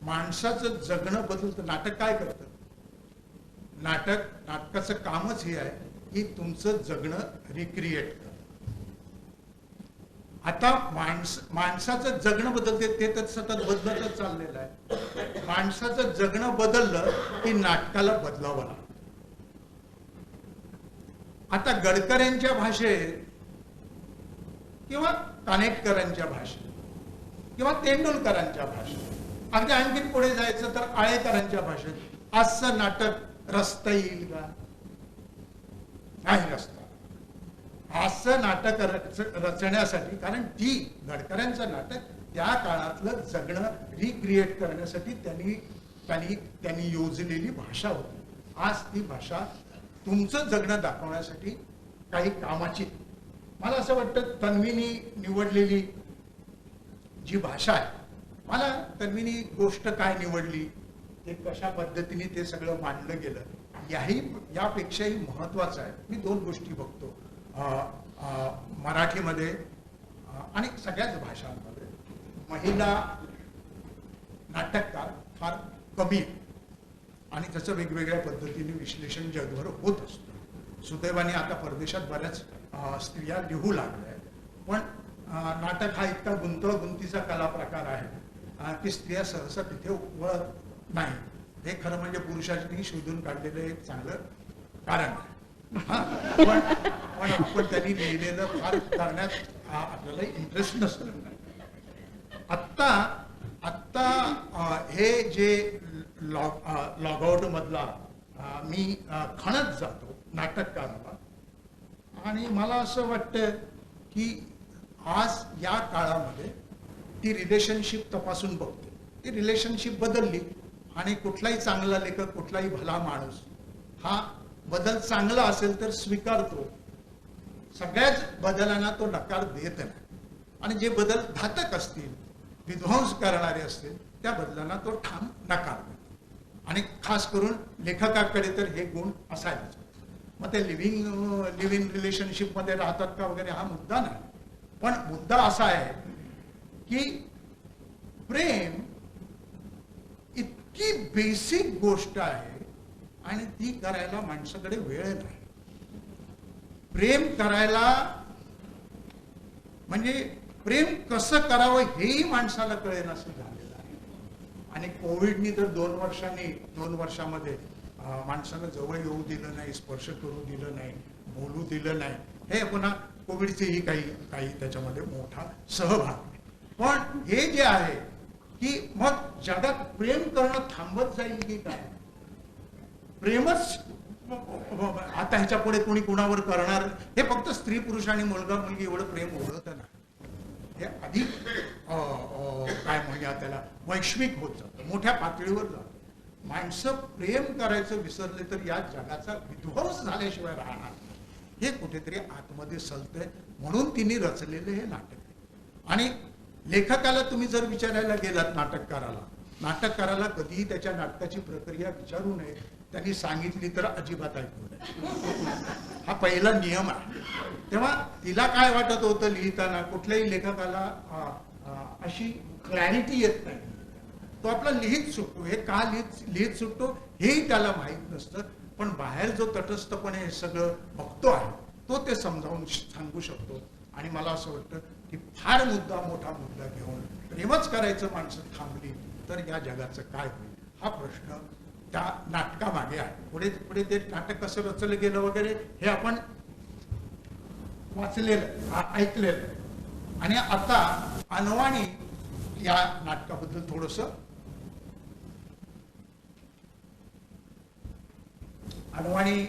माणसाचं जगणं बदलतं, नाटक काय करतं, नाटकाचं कामच हे आहे की तुमचं जगणं रिक्रिएट करणं. आता माणसाचं जगणं बदलते, ते तर सतत बदलतच चाललेलं आहे. माणसाचं जगणं बदललं की नाटकाला बदलावं लागतं. आता गडकऱ्यांच्या भाषेत किंवा कानेटकरांच्या भाषेत किंवा तेंडुलकरांच्या भाषेत, अगदी आणखी पुढे जायचं तर आळेकरांच्या भाषेत आजचं नाटक रचता येईल का? नाही रचता. आजचं नाटक रचण्यासाठी, कारण ती गडकऱ्यांचं नाटक त्या काळातलं जगणं रिक्रिएट करण्यासाठी त्यांनी त्यांनी त्यांनी योजलेली भाषा होती. आज ती भाषा तुमचं जगणं दाखवण्यासाठी काही कामाची, मला असं वाटतं तन्वीनी निवडलेली जी भाषा आहे, मला तन्वीनी गोष्ट काय निवडली, ते कशा पद्धतीने ते सगळं मांडलं गेलं, याही यापेक्षाही महत्त्वाचं आहे. मी दोन गोष्टी बघतो मराठीमध्ये आणि सगळ्याच भाषांमध्ये महिला नाटककार फार कमी आहे आणि त्याचं वेगवेगळ्या पद्धतीने विश्लेषण जगभर होत असतं. सुदैवाने आता परदेशात बऱ्याच स्त्रिया लिहू लागल्या आहेत, पण नाटक हा इतका गुंतागुंतीचा कला प्रकार आहे की स्त्रिया सहसा तिथे वळत नाही. हे खरं म्हणजे पुरुषांनी शोधून काढलेलं एक चांगलं कारण आहे. पण पण आपण त्यांनी लिहिलेलं फार करण्यात आपल्याला इंटरेस्ट नसतो. आत्ता आत्ता हे जे लॉग मधला मी खणत जातो नाटककाराला, आणि मला असं वाटतं की आज या काळामध्ये ती रिलेशनशिप तपासून बघते, ती रिलेशनशिप बदलली आणि कुठलाही चांगला लेखक, कुठलाही भला माणूस हा बदल चांगला असेल तर स्वीकारतो, सगळ्याच बदलांना तो नकार देत नाही, आणि जे बदल घातक असतील, विध्वंस करणारे असतील, त्या बदलांना तो ठाम नकार देतो. आणि खास करून लेखकाकडे तर हे गुण असायलाच. मग ते लिव्ह इन रिलेशनशिपमध्ये राहतात का वगैरे हा मुद्दा नाही, पण मुद्दा असा आहे की प्रेम इतकी बेसिक गोष्ट आहे आणि ती करायला माणसाकडे वेळ नाही. प्रेम करायला म्हणजे प्रेम कसं करावं हेही माणसाला कळेल असं झालेलं आहे. आणि कोविडनी तर 2 वर्षामध्ये माणसाला जवळ येऊ दिलं नाही, स्पर्श करू दिलं नाही, बोलू दिलं नाही. हे पुन्हा कोविडचेही काही काही त्याच्यामध्ये मोठा सहभाग आहे. पण हे जे आहे की मग जगात प्रेम करणं थांबत जाईल की काय? प्रेमच आता ह्याच्या पुढे कोणी कुणावर करणार? हे फक्त स्त्री पुरुष आणि मुलगा मुलगी एवढं प्रेम ओढत नाही, हे अधिक काय म्हणूया त्याला, वैश्विक होत जातं, मोठ्या पातळीवर जातं. माणसं प्रेम करायचं विसरले तर या जगाचा विध्वंस झाल्याशिवाय राहणार, हे कुठेतरी आतमध्ये सलतंय, म्हणून तिने रचलेलं हे नाटक आहे. आणि लेखकाला तुम्ही जर विचारायला गेलात, नाटककाराला, नाटककाराला कधीही त्याच्या नाटकाची प्रक्रिया विचारू नये, त्यांनी सांगितली तर अजिबात ऐकू नये, हा पहिला नियम आहे. तेव्हा तिला काय वाटत होतं लिहिताना, कुठल्याही लेखकाला अशी क्लॅरिटी येत नाही, तो आपला लिहित सुटतो. हे का लिहित सुटतो हेही त्याला माहीत नसतं, पण बाहेर जो तटस्थपणे हे सगळं बघतो आहे तो ते समजावून सांगू शकतो. आणि मला असं वाटतं की फार मुद्दा, मोठा मुद्दा घेऊन प्रेमच करायचं माणसं थांबली तर या जगाचं काय होईल, हा प्रश्न त्या नाटकामागे आहे. पुढे पुढे ते नाटक कसं रचलं गेलं वगैरे हे आपण वाचलेलं, ऐकलेलं. आणि आता अनवाणी या नाटकाबद्दल थोडंसं, अनवाणी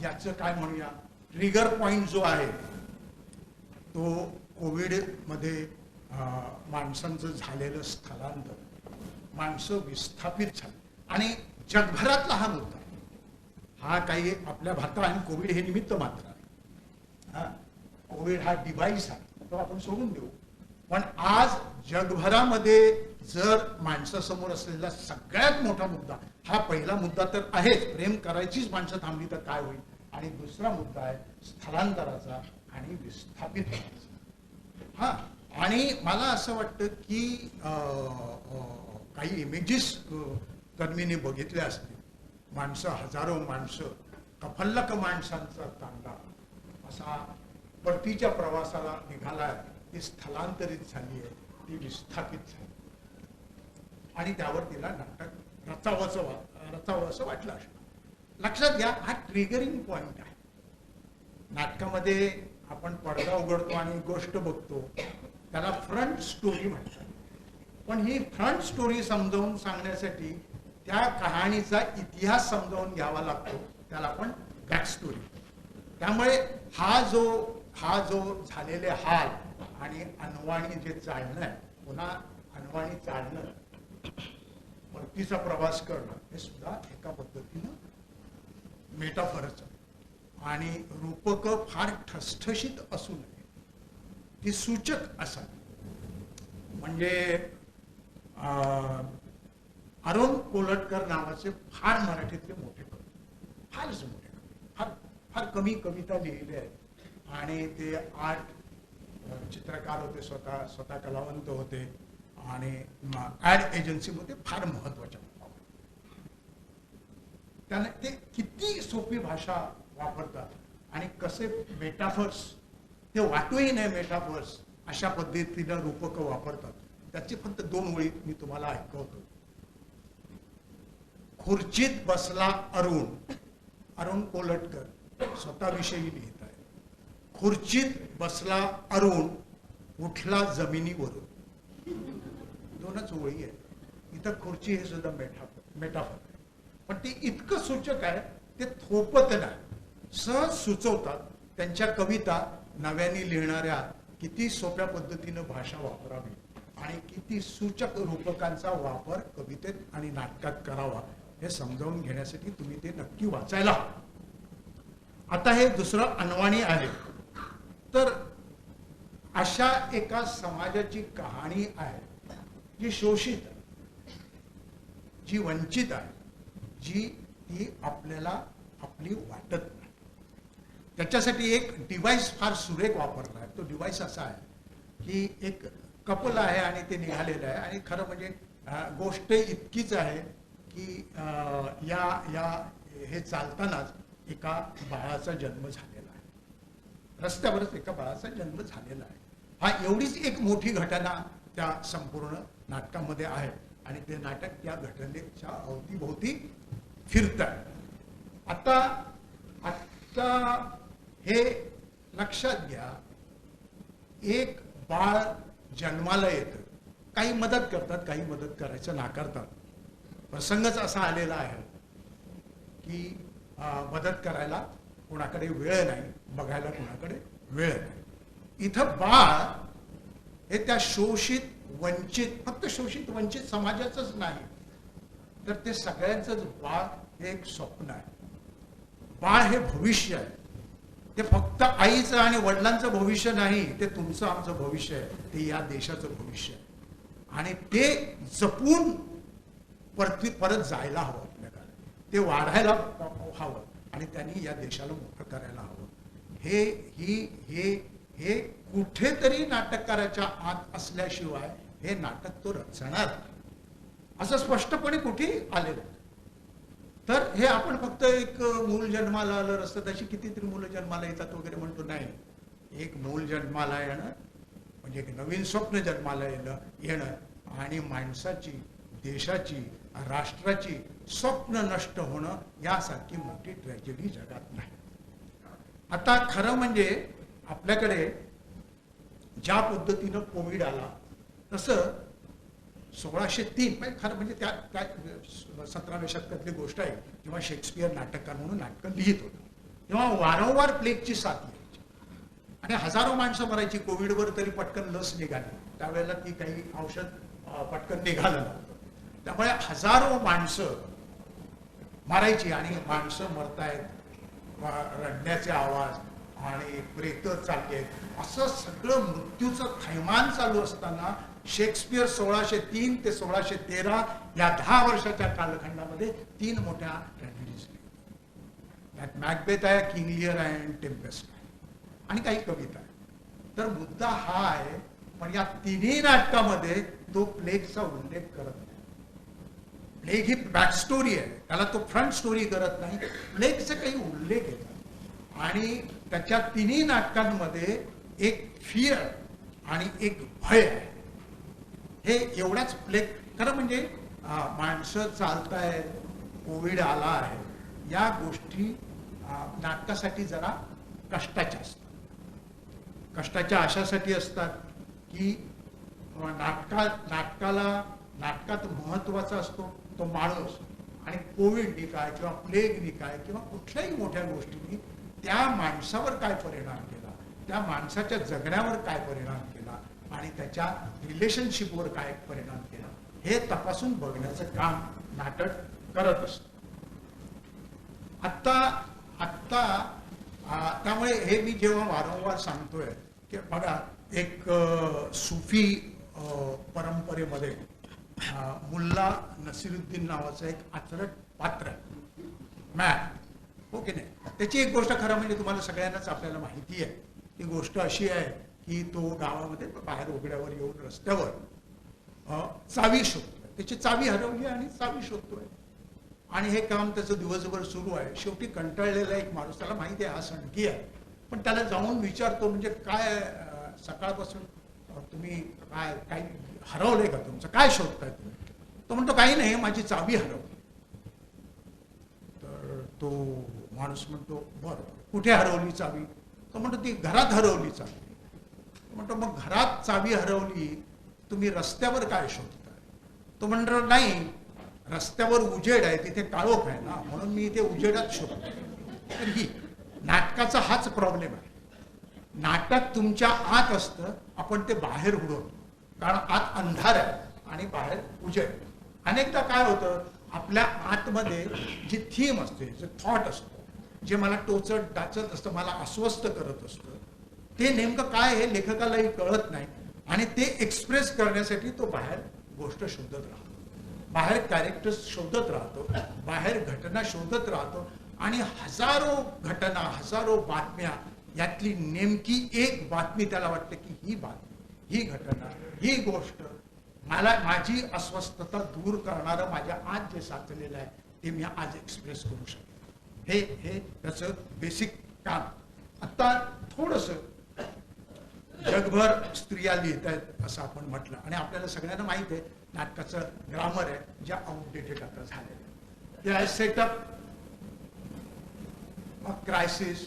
याचं काय म्हणूया, ट्रिगर पॉइंट जो आहे तो कोविडमध्ये माणसांचं झालेलं स्थलांतर, माणसं विस्थापित झाली. आणि जगभरातला हा मुद्दा, हा काही आपल्या भारतात आणि कोविड हे निमित्त मात्र आहे. हा कोविड हा डिव्हाइस आहे, तो आपण सोडून देऊ. पण आज जगभरामध्ये जर माणसासमोर असलेला सगळ्यात मोठा मुद्दा हा पहिला मुद्दा तर आहेच, प्रेम करायचीच माणसं थांबली तर काय होईल, आणि दुसरा मुद्दा आहे स्थलांतराचा आणि विस्थापित होण्याचा. हा, आणि मला असं वाटतं की काही इमेजेस तन्वीने बघितल्या असतील, माणसं, हजारो माणसं, कफल्लक माणसांचा तांडा असा परतीच्या प्रवासाला निघाला आहे, ती स्थलांतरित झाली आहे, ती विस्थापित झाली, आणि त्यावर तिला नाटक रचावं असं वाटलं असणार. लक्षात घ्या, हा ट्रिगरिंग पॉइंट आहे. नाटकामध्ये आपण पडदा उघडतो आणि गोष्ट बघतो, त्याला फ्रंट स्टोरी म्हणतात. पण ही फ्रंट स्टोरी समजावून सांगण्यासाठी त्या कहाणीचा इतिहास समजावून घ्यावा लागतो, त्याला आपण बॅक स्टोरी. त्यामुळे हा जो झालेले हाल आणि अनवाणी जे चालणं आहे, पुन्हा अनवाणी चालणं, परतीचा प्रवास करणं, हे सुद्धा एका पद्धतीनं मेटाफरच आहे. आणि रूपक फार ठसठशीत असू नये, ती सूचक असावी. म्हणजे अरुण कोलटकर नावाचे फार मराठीतले मोठे कवी, फारच मोठे कवी, फार फार कमी कविता लिहिल्या आहेत, आणि ते आर्ट चित्रकार होते, स्वतः कलावंत होते, आणि ॲड एजन्सीमध्ये फार महत्त्वाच्या. त्यांना ते किती सोपी भाषा वापरतात आणि कसे मेटाफर्स, ते वाटूही नाही मेटाफर्स, अशा पद्धतीनं रूपकं वापरतात. त्याची फक्त दोन ओळी मी तुम्हाला ऐकवतो. खुर्चीत बसला अरुण, अरुण कोलटकर स्वतःविषयी लिहित आहे. खुर्चीत बसला अरुण, उठला जमिनीवरून. दोनच ओळी आहेत इथं. खुर्ची हे सुद्धा मेटाफर आहे, पण ते इतकं सूचक आहे, ते थोपत नाही, सहज सुचवतात. त्यांच्या कविता नव्याने लिहिणाऱ्या किती सोप्या पद्धतीनं भाषा वापरावी आणि किती सूचक रूपकांचा वापर कवितेत आणि नाटकात करावा हे समजावून घेण्यासाठी तुम्ही ते नक्की वाचायला हवं. आता हे दुसरं अनवाणी आहे. तर अशा एका समाजाची कहाणी आहे जी शोषित आहे, जी वंचित आहे, जी ती आपल्याला आपली वाटत नाही. त्याच्यासाठी एक डिव्हाइस फार सुरेख वापरला आहे. तो डिव्हाइस असा आहे की एक कपल आहे आणि ते निघालेलं आहे, आणि खरं म्हणजे गोष्ट इतकीच आहे की या या हे चालतानाच एका बाळाचा जन्म झालेला आहे, रस्त्यावरच एका बाळाचा जन्म झालेला आहे. हा एवढीच एक मोठी घटना त्या संपूर्ण नाटकामध्ये आहे, आणि ते नाटक त्या घटनेच्या अवतीभोवती फिरत आहे. आता आता हे लक्षात घ्या, एक बाळ जन्माला येतं, काही मदत करतात, काही मदत करायचं नाकारतात. प्रसंगच असा आलेला आहे की मदत करायला कोणाकडे वेळ नाही, बघायला कोणाकडे वेळ नाही. इथं बाळ हे त्या शोषित वंचित, फक्त शोषित वंचित समाजाचंच नाही तर ते सगळ्यांचंच बाळ हे एक स्वप्न आहे. बाळ हे भविष्य आहे. ते फक्त आईचं आणि वडिलांचं भविष्य नाही, ते तुमचं आमचं भविष्य आहे, ते या देशाचं भविष्य आहे. आणि ते जपून परत जायला हवं आपल्याला, ते वाढायला हवं आणि त्यांनी या देशाला मोठं करायला हवं. हे ही हे हे कुठेतरी नाटककाराच्या आत असल्याशिवाय हे नाटक तो रचणार असं स्पष्टपणे कुठे आलेलं. तर हे आपण फक्त एक मूल जन्माला आलं रस्त्यात, अशी कितीतरी मुलं जन्माला येतात वगैरे म्हणतो, नाही. एक मूल जन्माला येणं म्हणजे एक नवीन स्वप्न जन्माला येणं आणि माणसाची, देशाची, राष्ट्राची स्वप्न नष्ट होणं यासारखी मोठी ट्रॅजेडी जगात नाही. आता खरं म्हणजे आपल्याकडे ज्या पद्धतीनं कोविड आला तसं 1603 म्हणजे खरं म्हणजे त्या 17व्या शतकातली गोष्ट आहे, जेव्हा शेक्सपियर नाटककार म्हणून नाटकं लिहित होता तेव्हा वारंवार प्लेगची साथ यायची आणि हजारो माणसं मरायची. कोविडवर तरी पटकन लस निघाली, त्यावेळेला ती काही औषध पटकन निघालं नव्हतं, त्यामुळे हजारो माणसं मारायची आणि माणसं मरतायत, रडण्याचे आवाज आणि प्रेत चालले आहेत, असं सगळं मृत्यूचं थैमान चालू असताना शेक्सपियर 1603 ते 1613 या 10 वर्षाच्या कालखंडामध्ये 3 मोठ्या ट्रॅजेडीज लिहिल्या. त्यात मॅकबेथ आहे, किंग लिअर आहे आणि टेम्पेस्ट आहे आणि काही कविता आहे. तर मुद्दा हा आहे, पण या तिन्ही नाटकामध्ये तो प्लेगचा उल्लेख करत नाही. प्लेग ही बॅक स्टोरी आहे, त्याला तो फ्रंट स्टोरी करत नाही. प्लेगचे काही उल्लेख येतात आणि त्याच्या तिन्ही नाटकांमध्ये एक फिअर आणि एक भय आहे. हे एवढाच प्लेग. खरं म्हणजे माणसं चालतायत, कोविड आला आहे, या गोष्टी नाटकासाठी जरा कष्टाच्या असतात. कष्टाच्या अशासाठी असतात की नाटकात महत्वाचा असतो तो माणूस, आणि कोविडनी काय किंवा प्लेगनी काय किंवा कुठल्याही मोठ्या गोष्टींनी त्या माणसावर काय परिणाम केला, त्या माणसाच्या जगण्यावर काय परिणाम केला आणि त्याच्या रिलेशनशिपवर काय परिणाम केला हे तपासून बघण्याचं काम नाटक करत असतं. आत्ता आत्ता त्यामुळे हे मी जेव्हा वारंवार सांगतोय की बघा, एक सुफी परंपरेमध्ये मुल्ला नसिरुद्दीन नावाचं एक आचरट पात्र आहे, मॅन, ओके नाही. त्याची एक गोष्ट खरं म्हणजे तुम्हाला सगळ्यांनाच आपल्याला माहिती आहे. ती गोष्ट अशी आहे की तो गावामध्ये बाहेर उघड्यावर येऊन रस्त्यावर चावी शोधतोय, त्याची चावी हरवली आणि चावी शोधतोय आणि हे काम त्याचं दिवसभर सुरू आहे. शेवटी कंटाळलेला एक माणूस, त्याला माहिती आहे हा सणकी आहे, पण त्याला जाऊन विचारतो म्हणजे काय सकाळपासून तुम्ही काय काही हरवलंय का तुमचं, काय शोधताय तुम्ही? तो म्हणतो काही नाही, माझी चावी हरवली. तर तो माणूस म्हणतो बरं, कुठे हरवली चावी? तो म्हणतो ती घरात हरवली चावी. म्हणतो मग घरात चावी हरवली, तुम्ही रस्त्यावर काय शोधताय? तो म्हणतो नाही, रस्त्यावर उजेड आहे, तिथे काळोख आहे ना, म्हणून मी इथे उजेडात शोधतो. तर ही नाटकाचा हाच प्रॉब्लेम आहे. नाटक तुमच्या आत असतं, आपण ते बाहेर उडवतो, कारण आत अंधार आहे आणि बाहेर उजेड. अनेकदा काय होतं, आपल्या आतमध्ये जी थीम असते, जे थॉट असतो, जे मला टोचत डाचत असतं, मला अस्वस्थ करत असतं, ते नेमकं काय हे लेखकालाही कळत नाही आणि ते एक्सप्रेस करण्यासाठी तो बाहेर गोष्ट शोधत राहतो, बाहेर कॅरेक्टर्स शोधत राहतो, बाहेर घटना शोधत राहतो आणि हजारो घटना, हजारो बातम्या यातली नेमकी एक बातमी त्याला वाटते की ही बातमी, ही घटना, ही गोष्ट मला माझी अस्वस्थता दूर करणारं माझ्या आज जे साचलेलं आहे ते मी आज एक्सप्रेस करू शकतो. हे हे त्याचं बेसिक काम. आता थोडंसं जगभर स्त्रिया लिहित आहेत असं आपण म्हटलं आणि आपल्याला सगळ्यांना माहीत आहे नाटकाचं ग्रामर आहे ज्या आउटडेटेड आता झालेलं आहे. ते आहे सेटअप, मग क्रायसिस,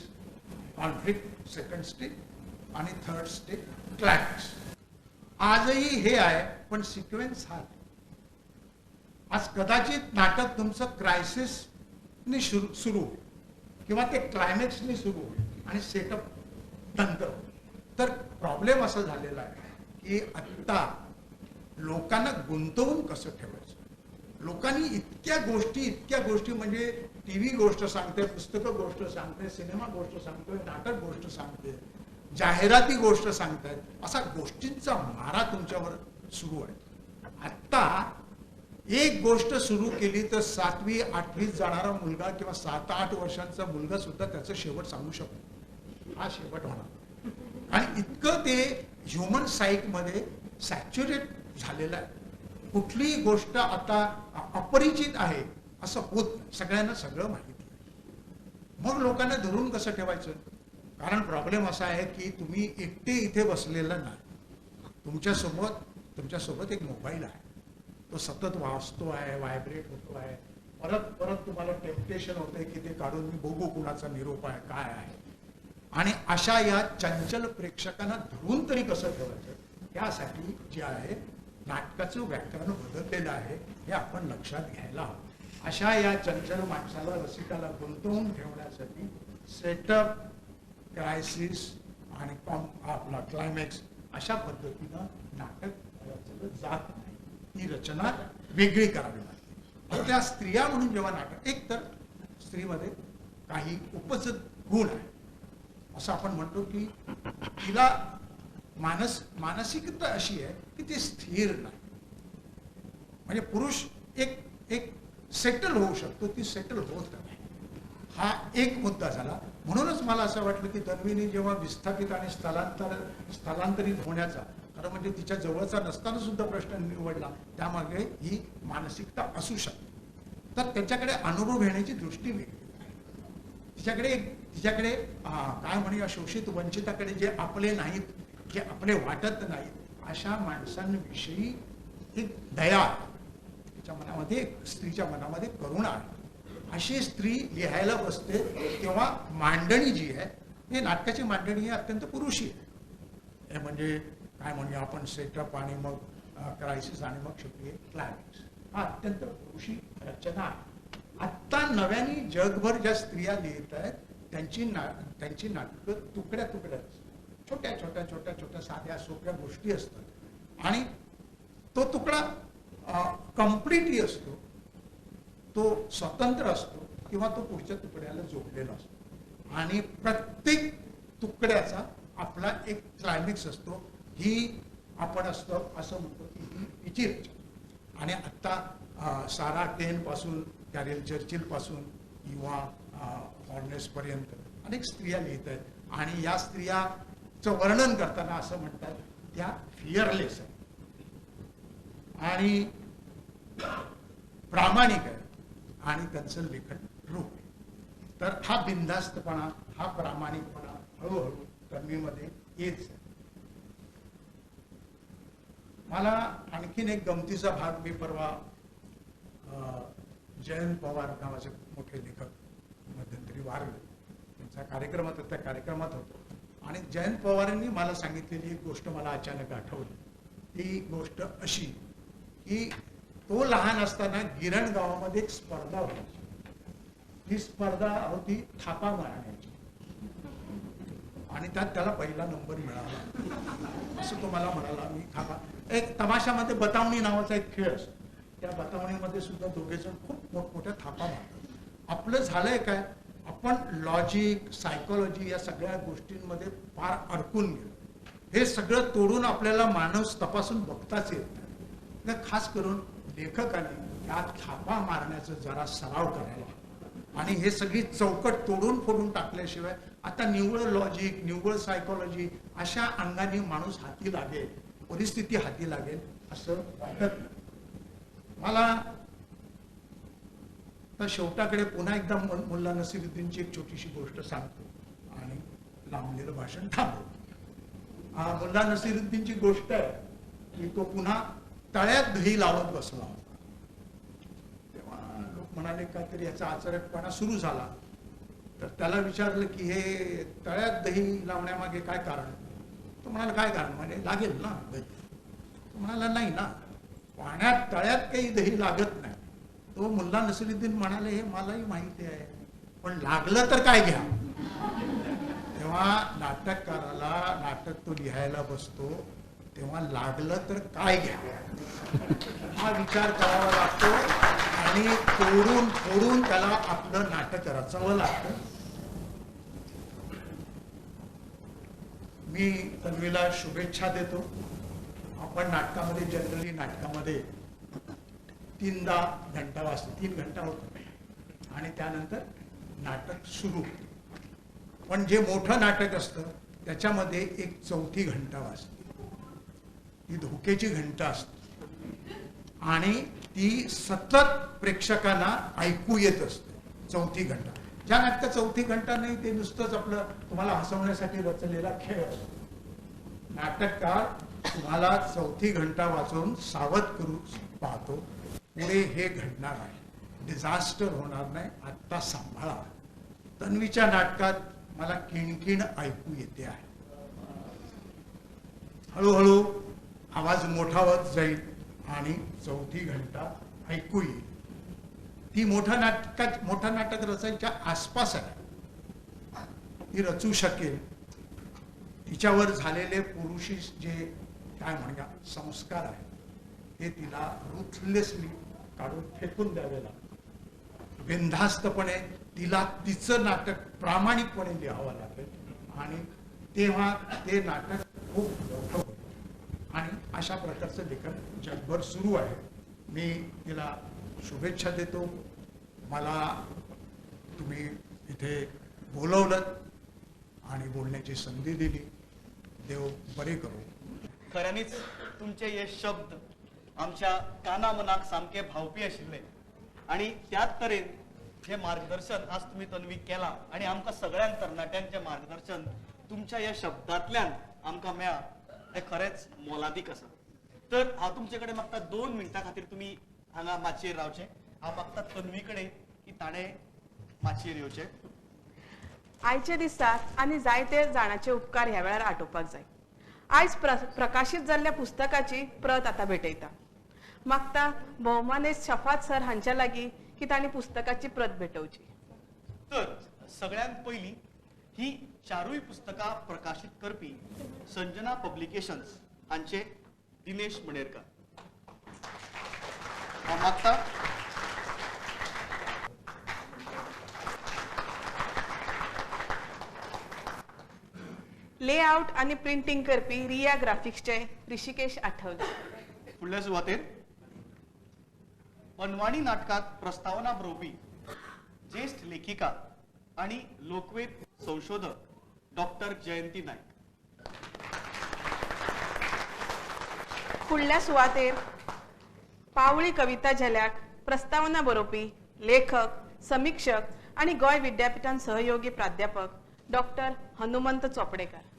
कॉन्फ्लिक्ट, सेकंड स्टेप आणि थर्ड स्टेप क्लायमॅक्स. आजही हे आहे पण सिक्वेन्स हा नाही. आज कदाचित नाटक तुमचं क्रायसिसने सुरू होईल किंवा ते क्लायमॅक्सने सुरू होईल आणि सेटअप नंतर. तर प्रॉब्लेम असा झालेला आहे की आत्ता लोकांना गुंतवून कसं ठेवायचं, लोकांनी इतक्या गोष्टी म्हणजे टी व्ही गोष्ट सांगते, पुस्तकं गोष्ट सांगते, सिनेमा गोष्ट सांगतोय, नाटक गोष्ट सांगते, जाहिराती गोष्ट सांगतायत, असा गोष्टींचा मारा तुमच्यावर सुरू आहे. आत्ता एक गोष्ट सुरू केली तर 7वी 8वीत जाणारा मुलगा किंवा 7-8 वर्षांचा मुलगा सुद्धा त्याचा शेवट सांगू शकतो. हा शेवट होणार. आणि इतकं ते ह्युमन साईकमध्ये सॅच्युरेट झालेलं आहे. कुठलीही गोष्ट आता अपरिचित आहे असं होत नाही, सगळ्यांना सगळं माहिती आहे. मग लोकांना धरून कसं ठेवायचं? कारण प्रॉब्लेम असा आहे की तुम्ही एकटे इथे बसलेलं नाही, तुमच्यासोबत एक मोबाईल आहे, तो सतत वाजतो आहे, व्हायब्रेट होतो आहे, परत परत तुम्हाला टेम्पटेशन होते की ते काढून मी बघू कुणाचा निरोप आहे, काय आहे. आणि अशा या चंचल प्रेक्षकांना धरून तरी कसं ठेवायचं, त्यासाठी जे आहे नाटकाचं व्याकरण बदललेलं आहे हे आपण लक्षात घ्यायला हवं. अशा या चंचल माणसाला, रसिकाला गुंतवून ठेवण्यासाठी सेटअप, क्रायसिस आणि आपला क्लायमॅक्स अशा पद्धतीनं नाटक रचलं जात नाही. ती रचना वेगळी करावी लागते. त्या स्त्रिया म्हणून जेव्हा नाटक, एक तर स्त्रीमध्ये काही उपजत गुण आहे असं आपण म्हणतो की तिला मानसिकता अशी आहे की ती स्थिर नाही. म्हणजे पुरुष एक एक सेटल होऊ शकतो, ती सेटल होत नाही. हा एक मुद्दा झाला. म्हणूनच मला असं वाटलं की तन्वीने जेव्हा विस्थापित आणि स्थलांतरित होण्याचा, खरं म्हणजे तिच्या जवळचा नसताना सुद्धा प्रश्न निवडला, त्यामागे ही मानसिकता असू शकते. तर त्याच्याकडे अनुभव घेण्याची दृष्टी वेगळी आहे. तिच्याकडे काय म्हणूया, शोषित वंचिताकडे जे आपले नाहीत, जे आपले वाटत नाहीत अशा माणसांविषयी एक दया आहे तिच्या मनामध्ये, स्त्रीच्या मनामध्ये करुणा आहे. अशी स्त्री लिहायला बसते तेव्हा मांडणी जी आहे, हे नाटकाची मांडणी ही अत्यंत पुरुषी आहे. म्हणजे काय म्हणूया आपण, सेटअप आणि मग क्रायसिस आणि मग शेवटी क्लायमॅक्स, हा अत्यंत पुरुषी रचना आहे. आत्ता नव्याने जगभर ज्या स्त्रिया लिहित आहेत त्यांची नाटकं तुकड्या तुकड्या असतात, छोट्या छोट्या छोट्या छोट्या साध्या सोप्या गोष्टी असतात आणि तो तुकडा कम्प्लिटली असतो, तो स्वतंत्र असतो किंवा तो पुढच्या तुकड्याला जोडलेला असतो आणि प्रत्येक तुकड्याचा आपला एक क्लायमॅक्स असतो. ही आपण असतो असं म्हणतो की ही तिची रचना. आणि आत्ता सारा टेनपासून, कॅरेल चर्चिलपासून किंवा हॉर्नेसपर्यंत अनेक स्त्रिया लिहित आहेत आणि या स्त्रियाचं वर्णन करताना असं म्हणतात त्या फिअरलेस आहेत आणि प्रामाणिक आहे आणि त्यांचं लेखन रूप आहे. तर हा बिनधास्तपणा, हा प्रामाणिकपणा हळूहळू तन्वीमध्ये येत आहे. मला आणखीन एक गमतीचा भाग, मी परवा जयंत पवार नावाचे मोठे लेखक मध्यंतरी वारले, त्यांचा कार्यक्रम होता, त्या कार्यक्रमात होतो आणि जयंत पवारांनी मला सांगितलेली एक गोष्ट मला अचानक आठवली. ती गोष्ट अशी की तो लहान असताना गिरण गावामध्ये एक स्पर्धा होती. ती स्पर्धा होती थापा मारण्याची आणि त्यात त्याला पहिला नंबर मिळाला असं तो मला म्हणाला. मी थापा, एक तमाशामध्ये बतावणी नावाचा एक खेळ असतो, त्या बतावणीमध्ये सुद्धा दोघेजण खूप मोठमोठ्या थापा मारतात. आपलं झालंय काय, आपण लॉजिक, सायकोलॉजी या सगळ्या गोष्टींमध्ये फार अडकून गेलो. हे सगळं तोडून आपल्याला माणूस तपासून बघताच येत नाही. खास करून लेखकाने या थापा मारण्याचा जरा सराव करायला आणि हे सगळी चौकट तोडून फोडून टाकल्याशिवाय आता निव्वळ लॉजिक, निव्वळ सायकोलॉजी अशा अंगाने माणूस हाती लागेल, परिस्थिती हाती लागेल असं वाटत नाही. मला तर शेवटाकडे पुन्हा एकदा मुल्ला नसीरुद्दीनची एक छोटीशी गोष्ट सांगतो आणि लांबलेलं भाषण थांबवतो. मुल्ला नसीरुद्दीनची गोष्ट आहे की तो पुन्हा तळ्यात दही लावत बसला होता. तेव्हा लोक म्हणाले काहीतरी याचा आचरटपणा सुरू झाला. तर त्याला विचारलं की हे तळ्यात दही लावण्यामागे काय कारण? तो म्हणाला काय कारण म्हणजे लागेल ना दही. तो म्हणाला नाही ना, पाण्यात तळ्यात काही दही लागत नाही. तो मुल्ला नसीरुद्दीन म्हणाले हे मलाही माहिती आहे, पण लागलं तर काय घ्या. तेव्हा नाटककाराला नाटक तो लिहायला बसतो तेव्हा लागलं तर काय घ्यावं हा विचार करावा लागतो आणि तोडून फोडून त्याला आपलं नाटक रचावं लागतं. मी तन्वीला शुभेच्छा देतो. आपण नाटकामध्ये जनरली नाटकामध्ये 3दा घंटा वाजतो, 3 घंटा होतो आणि त्यानंतर नाटक सुरू होतं. पण जे मोठं नाटक असतं त्याच्यामध्ये एक चौथी घंटा वाजते, ती धोक्याची घंटा असते आणि ती सतत प्रेक्षकांना ऐकू येत असते. चौथी घंटा, ज्या नाटकात चौथी घंटा नाही ते नुसतंच आपलं तुम्हाला हसवण्यासाठी रचलेला खेळ असतो. नाटककार तुम्हाला चौथी घंटा वाचवून सावध करू पाहतो, पुढे हे घडणार आहे, डिझास्टर होणार नाही, आत्ता सांभाळा. तन्वीच्या नाटकात मला किणकिण ऐकू येते आहे. हळूहळू आवाज मोठा होत जाईल आणि चौथी घंटा ऐकू येईल. ती मोठं नाटक रचायच्या आसपास आहे, ती रचू शकेल. तिच्यावर झालेले पुरुषी जे काय म्हणूया संस्कार आहेत ते तिला रुथलेसली काढून फेकून द्यावे लागतात. बिनधास्तपणे तिला तिचं नाटक प्रामाणिकपणे लिहावं लागेल आणि तेव्हा ते नाटक खूप मोठं होईल. आणि अशा प्रकारचं लेखन जगभर सुरू आहे. मी तिला शुभेच्छा देतो. मला तुम्ही इथे बोलवलं आणि बोलण्याची संधी दिली, देव बरे करू. खऱ्यांनीच तुमचे हे शब्द आमच्या काना मनाक सामके भावपी आशिल्ले आणि त्याच तरेन जे मार्गदर्शन आज तुम्ही तन्वी केला आणि आमकां सगळ्यांक तरणाट्यांचें मार्गदर्शन तुमच्या ह्या शब्दांतल्यान आमकां मेळ्ळां तें खरेंच मोलादीक आसा. तर हांव तुमचे कडेन मागता 2 मिनटां खातीर तुमी हांगा माचयेर रावचें. हांव मागता तन्वी कडेन की ताणें माचयेर येवचें. आयच्या दिसाक आनी जायते जाणाचे उपकार ह्या वेळार आठोवपाक जाय. आयज प्रकाशीत जाल्ल्या पुस्तकाची प्रत आतां भेटयता. मागता भोवमानेस्त शफात सर हांच्या लागीं की तांणी पुस्तकाची प्रत भेटोवची. तर सगळ्यांत पयलीं ही 4 पुस्तकां प्रकाशीत करपी संजना पब्लिकेशन्स हांचे दिनेश मणेरकर. हांव मागता लेआउट आनी प्रिंटींग करपी रिया ग्राफिक्सचे ऋषिकेश आठवले. फुडल्या सुवातेर अनवाणी नाटकात प्रस्तावना बरोवपी ज्येष्ठ लेखिका आणि लोकवेद संशोधक डॉक्टर जयंती नाईक. फुडल्या सुवातेर पावळी कविता झेल्याक प्रस्तावना बरोवपी लेखक, समीक्षक आनी गोंय विद्यापिठान सहयोगी प्राध्यापक डॉक्टर हनुमंत चोपडेकर.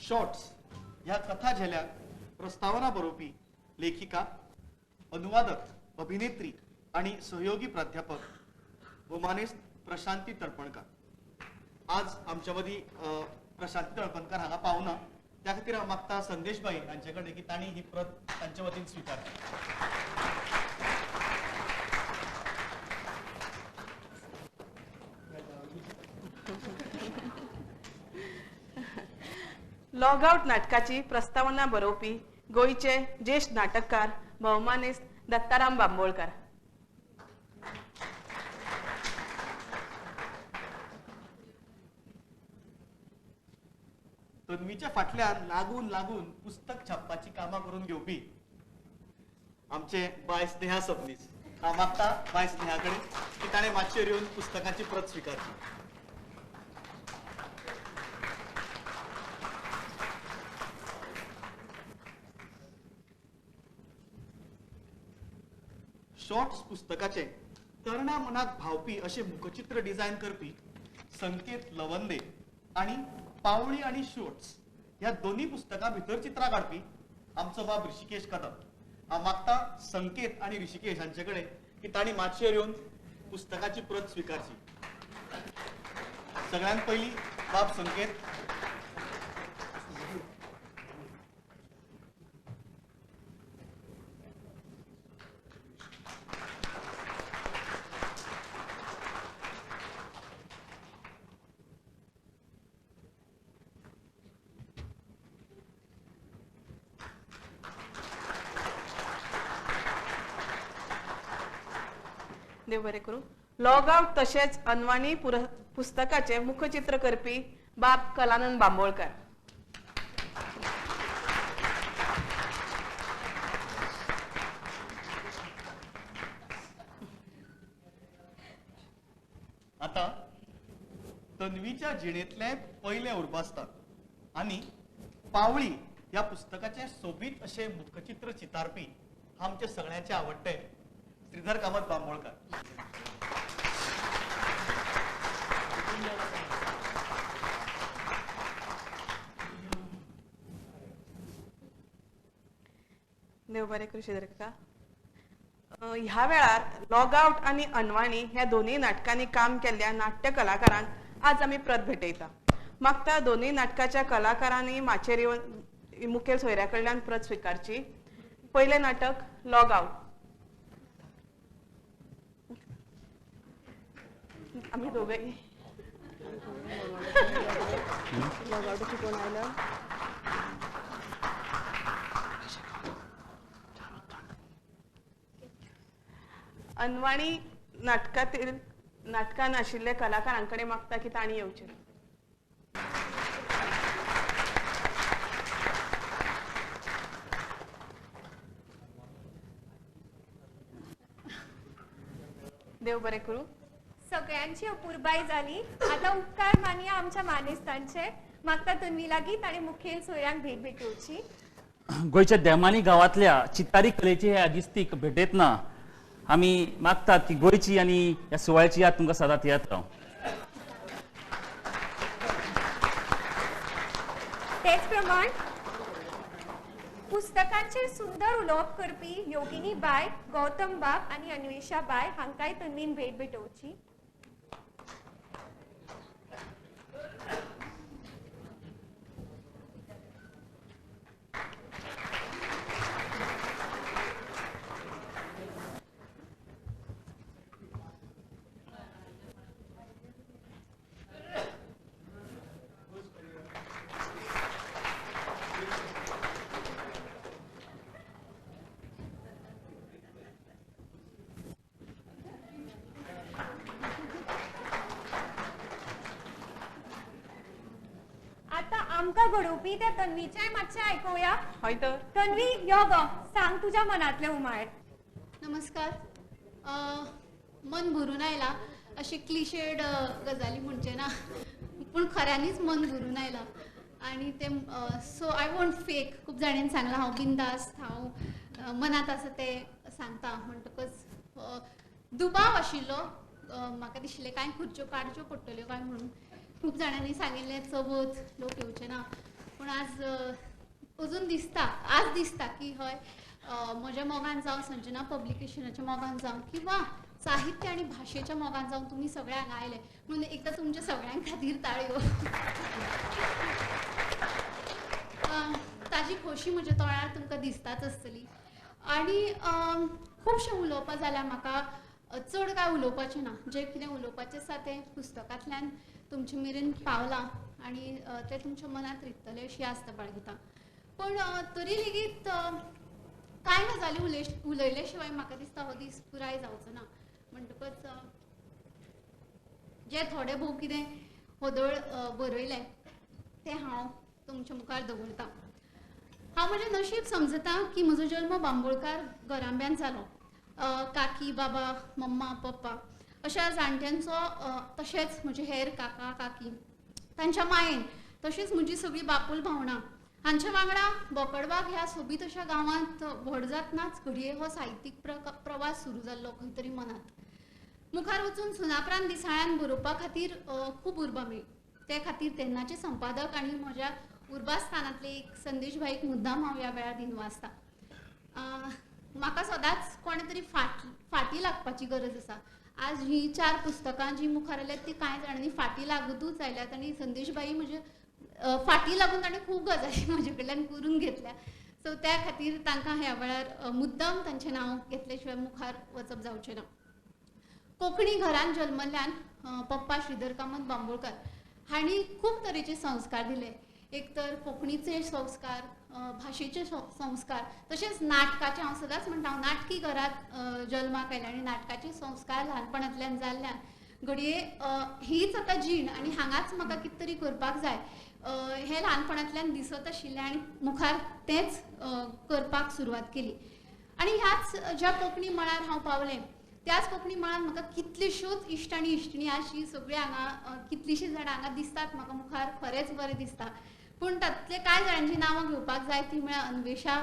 शॉर्ट्स ह्या कथा झेल्याक प्रस्तावना बरोवपी लेखिका, अनुवादक, अभिनेत्री आणि सहयोगी प्राध्यापक भोमानेस्त प्रशांती तळपणकर. आज आमच्या मदीं प्रशांती तळपणकर हांगा पावना, त्या खातीर हांव मागता संदेश भाई हांचे कडेन की तांणी ही प्रत तांचे वतीन स्विकारची. लॉग आउट नाटकाची प्रस्तावना बरोवपी गोंयचे ज्येष्ठ नाटककार भोवमानेस्त दत्ताराम बांबोळकर. तन्वीच्या फाटल्यान लागून लागून पुस्तक छापपाची कामां करून घेवपी आमचे बाय स्नेहा सबनीस. हांव मागता बाय स्नेहा कडेन की ताणें मातशेर येवन पुस्तकाची प्रत स्विकारची. शॉर्ट्स पुस्तकाचे तरण्या मनाक भावपी अशें मुखचित्र डिझायन करपी संकेत लवंदे आणि पावळी आणि शॉर्ट्स ह्या दोन्ही पुस्तकां भितर चित्रां काडपी आमचो बाब ऋषिकेश कदम. हांव मागता संकेत आणि ऋषिकेश हांचे कडेन की तांणी माचयेर येवन पुस्तकाची प्रत स्विकारची. सगळ्यांत पयलीं बाब संकेत. देव बरें करूं. लॉग आउट तशेंच अनवाणी पुस्तकाचें मुखचित्र करपी बाब कलानंद बांबोळकर. आता तन्वीच्या जिणेंतले पयले उर्बासतात आनी पावळी ह्या पुस्तकाचे सोबीत अशें मुखचित्र चितारपी आमचे सगळ्यांचे आवडटे श्रीधर कामत बांबोळकर. देव बरें करूं श्रीधर काका. ह्या वेळार लॉग आउट आनी अनवाणी ह्या दोनूय नाटकांनी काम केल्ल्या नाट्य कलाकारांक आज आमी प्रत भेटयता. मागता दोनूय नाटकाच्या कलाकारांनी माचयेर येवन मुखेल सोयऱ्या कडल्यान प्रत स्विकारची. पयलें नाटक लॉग आउट. आमी दोगय लॉग आउटाची कोण आयला? अनवाणी नाटकातील नाटकान आशिल्ल्या कलाकारां कडेन मागता की तांणी येवचें. देव बरें करूं. सगळ्यांची अपुरबाय जाली. आतां उपकार मानया आमच्या मानेस्तांचे. मागता तन्वी लागीं ताणें मुखेल सोयऱ्यांक भेट भेटोवची. गोंयच्या देमानी गांवांतल्या चित्तारी कलेची हे आदिस्तीक भेटयतना आमी मागतात की गोंयची आनी ह्या सुवाळ्याची याद तुमकां सदांच याद रावं. तेच प्रमाण पुस्तकांचेर सुंदर उलोवप करपी योगिनी बाय, गौतम बाब आनी अन्वेषा बाय हांकांय तन्वीन भेट भेटोवची. आमकां घडोवपी त्या तन्वीच्याय मातशें आयकुया. हय तर तन्वी यो गो, सांग तुज्या मनांतले उमाळे. नमस्कार. मन भरून आयला अशें क्लिशेड गजाली म्हणचें ना, पूण खऱ्यांनीच मन भरून आयला. आनी तें सो I won't fake. खूब जाणांनी सांगलां हांव बिंदास्त, हांव मनांत आसा तें सांगता. म्हणटकच दुबाव आशिल्लो, म्हाका दिशिल्लें कांय खुर्च्यो काडच्यो पडटल्यो काय म्हणून. खूब जाणांनी सांगिल्लें चवथ लोक येवचे ना, पूण आज अजून दिसता, आज दिसता की हय म्हज्या मोगान जावं, संजना पब्लिकेशनाच्या मोगान जावं किंवा साहित्य आनी भाशेच्या मोगान जावं तुमी सगळे हांगा आयले म्हणून एकदां तुमच्या सगळ्यां खातीर ताळयो. ताजी खोशी म्हज्या तोंडार तुमकां दिसताच आसतली. आनी खुबशें उलोवपा जाल्यार म्हाका चड कांय उलोवपाचें ना. जें कितें उलोवपाचें आसा तें पुस्तकांतल्यान तुमचे मेरेन पावलां आनी तें तुमच्या मनांत रिगतलें अशी आस्त बाळगिता. पूण तरी लेगीत कांय गजाली उलयले शिवाय म्हाका दिसता हो दीस पुराय जावचो ना. म्हणटकच जें थोडें भोव कितें होदोळ बरयलें तें हांव तुमच्या मुखार दवरतां. हांव म्हजें नशीब समजता की म्हजो जल्म बांबोळकार घराब्यांत जालो. काकी, बाबा, मम्मा, पप्पा अशा जाणट्यांचो, तशेंच म्हजे हेर काका काकी तांच्या मायेन, तशेंच म्हजी सगळीं बापूल भावणां हांच्या वांगडा बोकडबाग ह्या सोबीत अशा गांवांत व्हड जातनाच घडये हो साहित्यीक प्रवास सुरू जाल्लो खंय तरी मनांत. मुखार वचून सुनापरांत दिसाळ्यान बरोवपा खातीर खूब उर्बा मेळ्ळी. ते खातीर तेन्नाचे संपादक आनी म्हज्या उर्बा स्थानांतले एक संदेश भाईक मुद्दाम हांव ह्या वेळार दिनवासता. म्हाका सदांच कोणें तरी फाटी लागपाची गरज आसा. आज ही चार पुस्तकां जी मुखार आयल्यात ती कांय जाणांनी फाटी लागतूच आयल्यात आनी संदेश भाई म्हजे फाटी लागून ताणें खूब गजाली म्हजे कडल्यान करून घेतल्या. सो त्या खातीर तांकां ह्या वेळार मुद्दाम तांचें नांव घेतले शिवाय मुखार वचप जावचें ना. कोंकणी घरांत जल्मल्ल्यान पप्पा श्रीधर कामत बांबोळकर हांणी खूब तरेचे संस्कार दिले. एक तर कोंकणीचे संस्कार, भाशेचे संस्कार तशेंच नाटकाचे, हांव सदांच म्हणटा हांव नाटकी घरांत जल्माक आयलें आनी नाटकाचे संस्कार ल्हानपणांतल्यान जाल्ल्यान घडये हीच आतां जीण आनी हांगाच म्हाका कितें तरी करपाक जाय हें ल्हानपणांतल्यान दिसत आशिल्लें आनी मुखार तेंच करपाक सुरवात केली. आनी ह्याच ज्या कोंकणी मळार हांव पावलें त्याच कोंकणी मळार म्हाका कितल्योश्योच इश्ट आनी इश्टिणी अशी सगळीं हांगा कितलींशीं जाणां हांगा दिसतात म्हाका मुखार, खरेंच बरें दिसता. पूण तातूंतले कांय जाणांची नांवां घेवपाक जाय ती म्हळ्यार अन्वेषा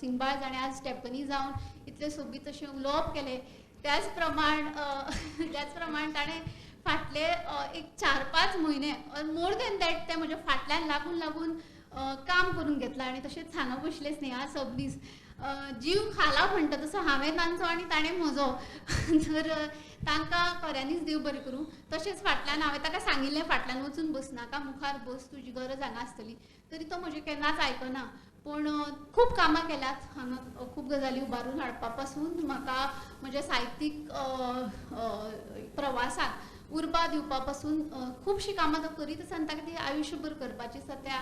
सिंगबाळ जाणें आज स्टेपनी जावन इतलें सोबीत अशें उलोवप केलें. त्याच प्रमाण ताणें फाटले एक 4-5 म्हयने मोर देन that तें म्हज्या फाटल्यान लागून लागून काम करून घेतलां. आनी तशेंच हांगा बसलें स्नेहा सबनीस, जीव खाला म्हणटा तसो हांवें तांचो आनी ताणें म्हजो, तर तांकां खऱ्यांनीच देव बरें करूं. तशेंच फाटल्यान हांवें ताका सांगिल्लें फाटल्यान वचून बसनाका, मुखार बस, तुजी गरज हांगा आसतली, तरी तो म्हजें केन्नाच आयकना. पूण खूब कामां केल्यात हांगा, खूब गजाली उबारून हाडपा पासून म्हाका म्हज्या साहित्यीक प्रवासाक उर्बा दिवपा पासून खुबशीं कामां तो करीत आसा आनी ताका ती आयुश्यभर करपाची आसा. त्या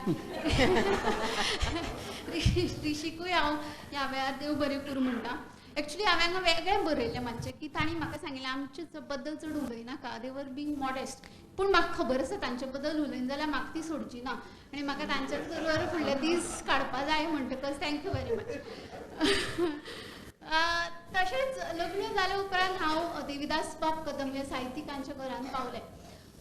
ऋषीकूय हांव ह्या वेळार देव बरें करूं म्हणटा. एक्चुली हांवें हांगा वेगळें बरयल्लें मातशें की तांणी म्हाका सांगिल्लें आमचे बद्दल चड उलयनाका, दे वर बींग मॉडेस्ट. पूण म्हाका खबर आसा तांचे बद्दल उलयना जाल्यार म्हाका ती सोडची ना आनी म्हाका तांच्या बरोबर फुडले दीस काडपा जाय म्हणटकच thank you very much. तशेंच लग्न जाल्या उपरांत हांव देविदास बाब कदम ह्या साहित्यिकांच्या घरांत पावलें.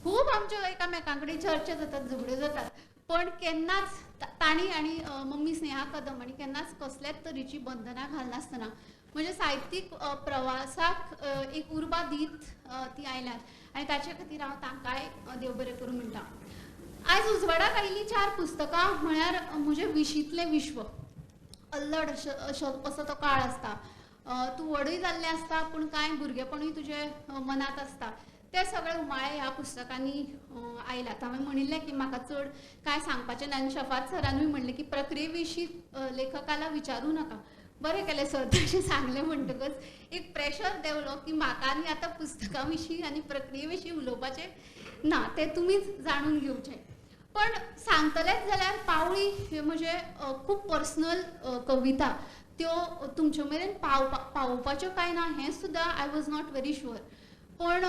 खूब आमच्यो एकामेकां कडेन चर्चा जातात, झगड्यो जातात, पण केन्नाच तांणी आनी मम्मी स्नेहा कदम आनी केन्नाच कसल्याच तरेची बंधनां घालनासतना म्हणजे साहित्यीक प्रवासाक एक उर्बा दीत ती आयल्यात आनी ताचे खातीर हांव तांकांय देव बरें करूं म्हणटा. आयज उजवाडाक आयिल्लीं 4 पुस्तकां म्हळ्यार म्हजें विशींतलें विश्व, अल्लड असो तो काळ आसता, तूं व्हडूय जाल्लें आसता पूण कांय भुरगेपणूय तुजें मनांत आसता, ते सगळे उमाळे ह्या पुस्तकांनी आयल्यात. हांवें म्हणिल्लें की म्हाका चड कांय सांगपाचें ना आनी शफात सरानूय म्हणलें की प्रक्रिये विशीं लेखकाला विचारूं नाका. बरें केलें सर तशें सांगलें म्हणटकच एक प्रेशर देंवलो की म्हाका आनी आतां पुस्तकां विशीं आनी प्रक्रिये विशीं उलोवपाचें ना, तें तुमीच जाणून घेवचें. पण सांगतलेंच जाल्यार पावळी हे म्हजे खूब पर्सनल कविता, त्यो तुमचे मेरेन पावोवपाच्यो काय ना हें सुद्दां I was not very sure. पण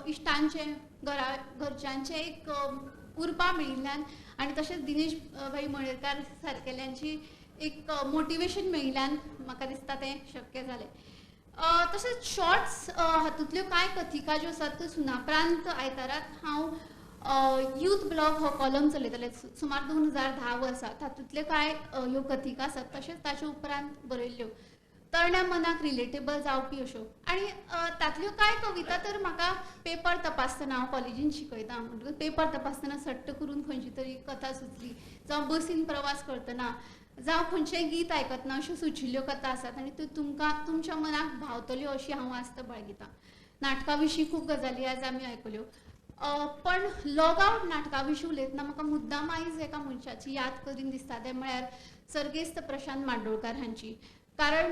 इश्टांचें घरच्यांचें एक उर्बा मेळिल्ल्यान आनी तशेंच दिनेश भाई मणेरकार सारकेल्यांची एक मोटिवेशन मेळिल्ल्यान म्हाका दिसता तें शक्य जालें. तशेंच शॉर्ट्स हातूंतल्यो कांय कथिका ज्यो आसात त्यो सुनाप्रांत आयताराक हांव यूथ ब्लॉग हो कॉलम चलयतालें सुमार 2010 वर्सा, तातूंतल्यो कांय ह्यो कथिका आसात तशेंच ताचे उपरांत बरयल्ल्यो तरण्या मनाक रिलेटेबल जावपी अश्यो. आनी तातल्यो कांय कविता तर म्हाका पेपर तपासतना, हांव कॉलेजीन शिकयता म्हणटकच पेपर तपासतना सट्ट करून खंयची तरी कथा सुचली, जावं बसीन प्रवास करतना, जावं खंयचेंय गीत आयकतना अश्यो सुचिल्ल्यो कथा आसात आनी त्यो तुमकां तुमच्या मनाक भावतल्यो अशी हांव आस्त बाळगितां. नाटका विशीं खूब गजाली आज आमी आयकल्यो, पण लॉग आवट नाटका विशीं उलयतना म्हाका मुद्दाम आयज एका मनशाची याद करीन दिसता, तें म्हळ्यार सर्गेस्त प्रशांत मांडोळकार हांची. कारण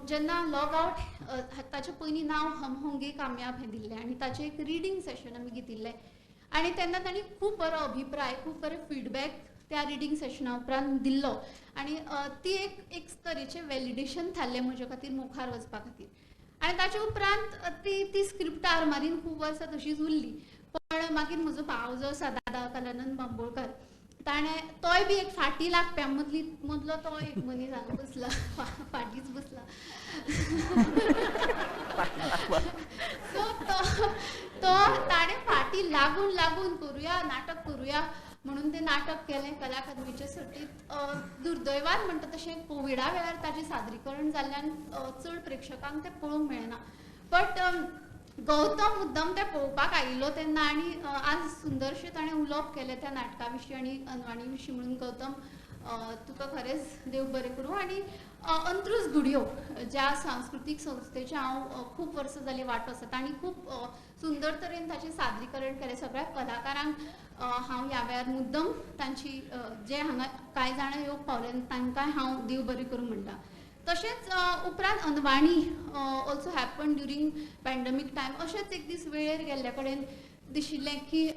जेन्ना लॉग आवट ताचे पयलीं नांव हम होंगे कामयाब हें दिल्लें आनी ताचें एक रिडींग सेशन आमी घेतिल्लें आनी तेन्ना तांणी खूब बरो अभिप्राय, खूब बरो फिडबॅक त्या रिडींग सेशना उपरांत दिल्लो आनी ती एक एक तरेचें वॅलिडेशन थारलें म्हजे खातीर मुखार वचपा खातीर. आनी ताचे उपरांत ती ती स्क्रिप्ट आरमारीन खूब वर्सां तशीच उरली. पण मागीर म्हजो भाव जो आसा दादा कलानंद बांबोळकार, ताणें तोय बी एक फाटी लागप्यां मदलो तो एक मनीस हांगा बसला, फाटीच बसला. सो तो ताणें फाटी लागून लागून करुया नाटक करुया म्हणून तें नाटक केलें कला अकादमीच्या सर्तींत. दुर्दैवान म्हणटा तशें कोविडा वेळार ताचें सादरीकरण जाल्ल्यान चड प्रेक्षकांक तें पळोवंक मेळना, बट गौतम मुद्दम तें पळोवपाक आयिल्लो तेन्ना आनी आज सुंदरशें ताणें उलोवप केलें त्या नाटका विशीं आनी अनवाणी विशीं. म्हणून गौतम तुका खरेंच देव बरें करूं. आनी अंत्रुज घुडयो ज्या सांस्कृतीक संस्थेचें हांव खूब वर्सां जालीं वांटो आसा, तांणी खूब सुंदर तरेन ताचें सादरीकरण केलें. सगळ्या कलाकारांक हांव ह्या वेळार मुद्दम तांची जे हांगा कांय जाणां येवंक पावले तांकांय हांव देव बरें करूं म्हणटा. तशेंच उपरांत Anvani also happen during pandemic time. अशेंच एक दीस वेळेर गेल्ले कडेन दिशिल्लें की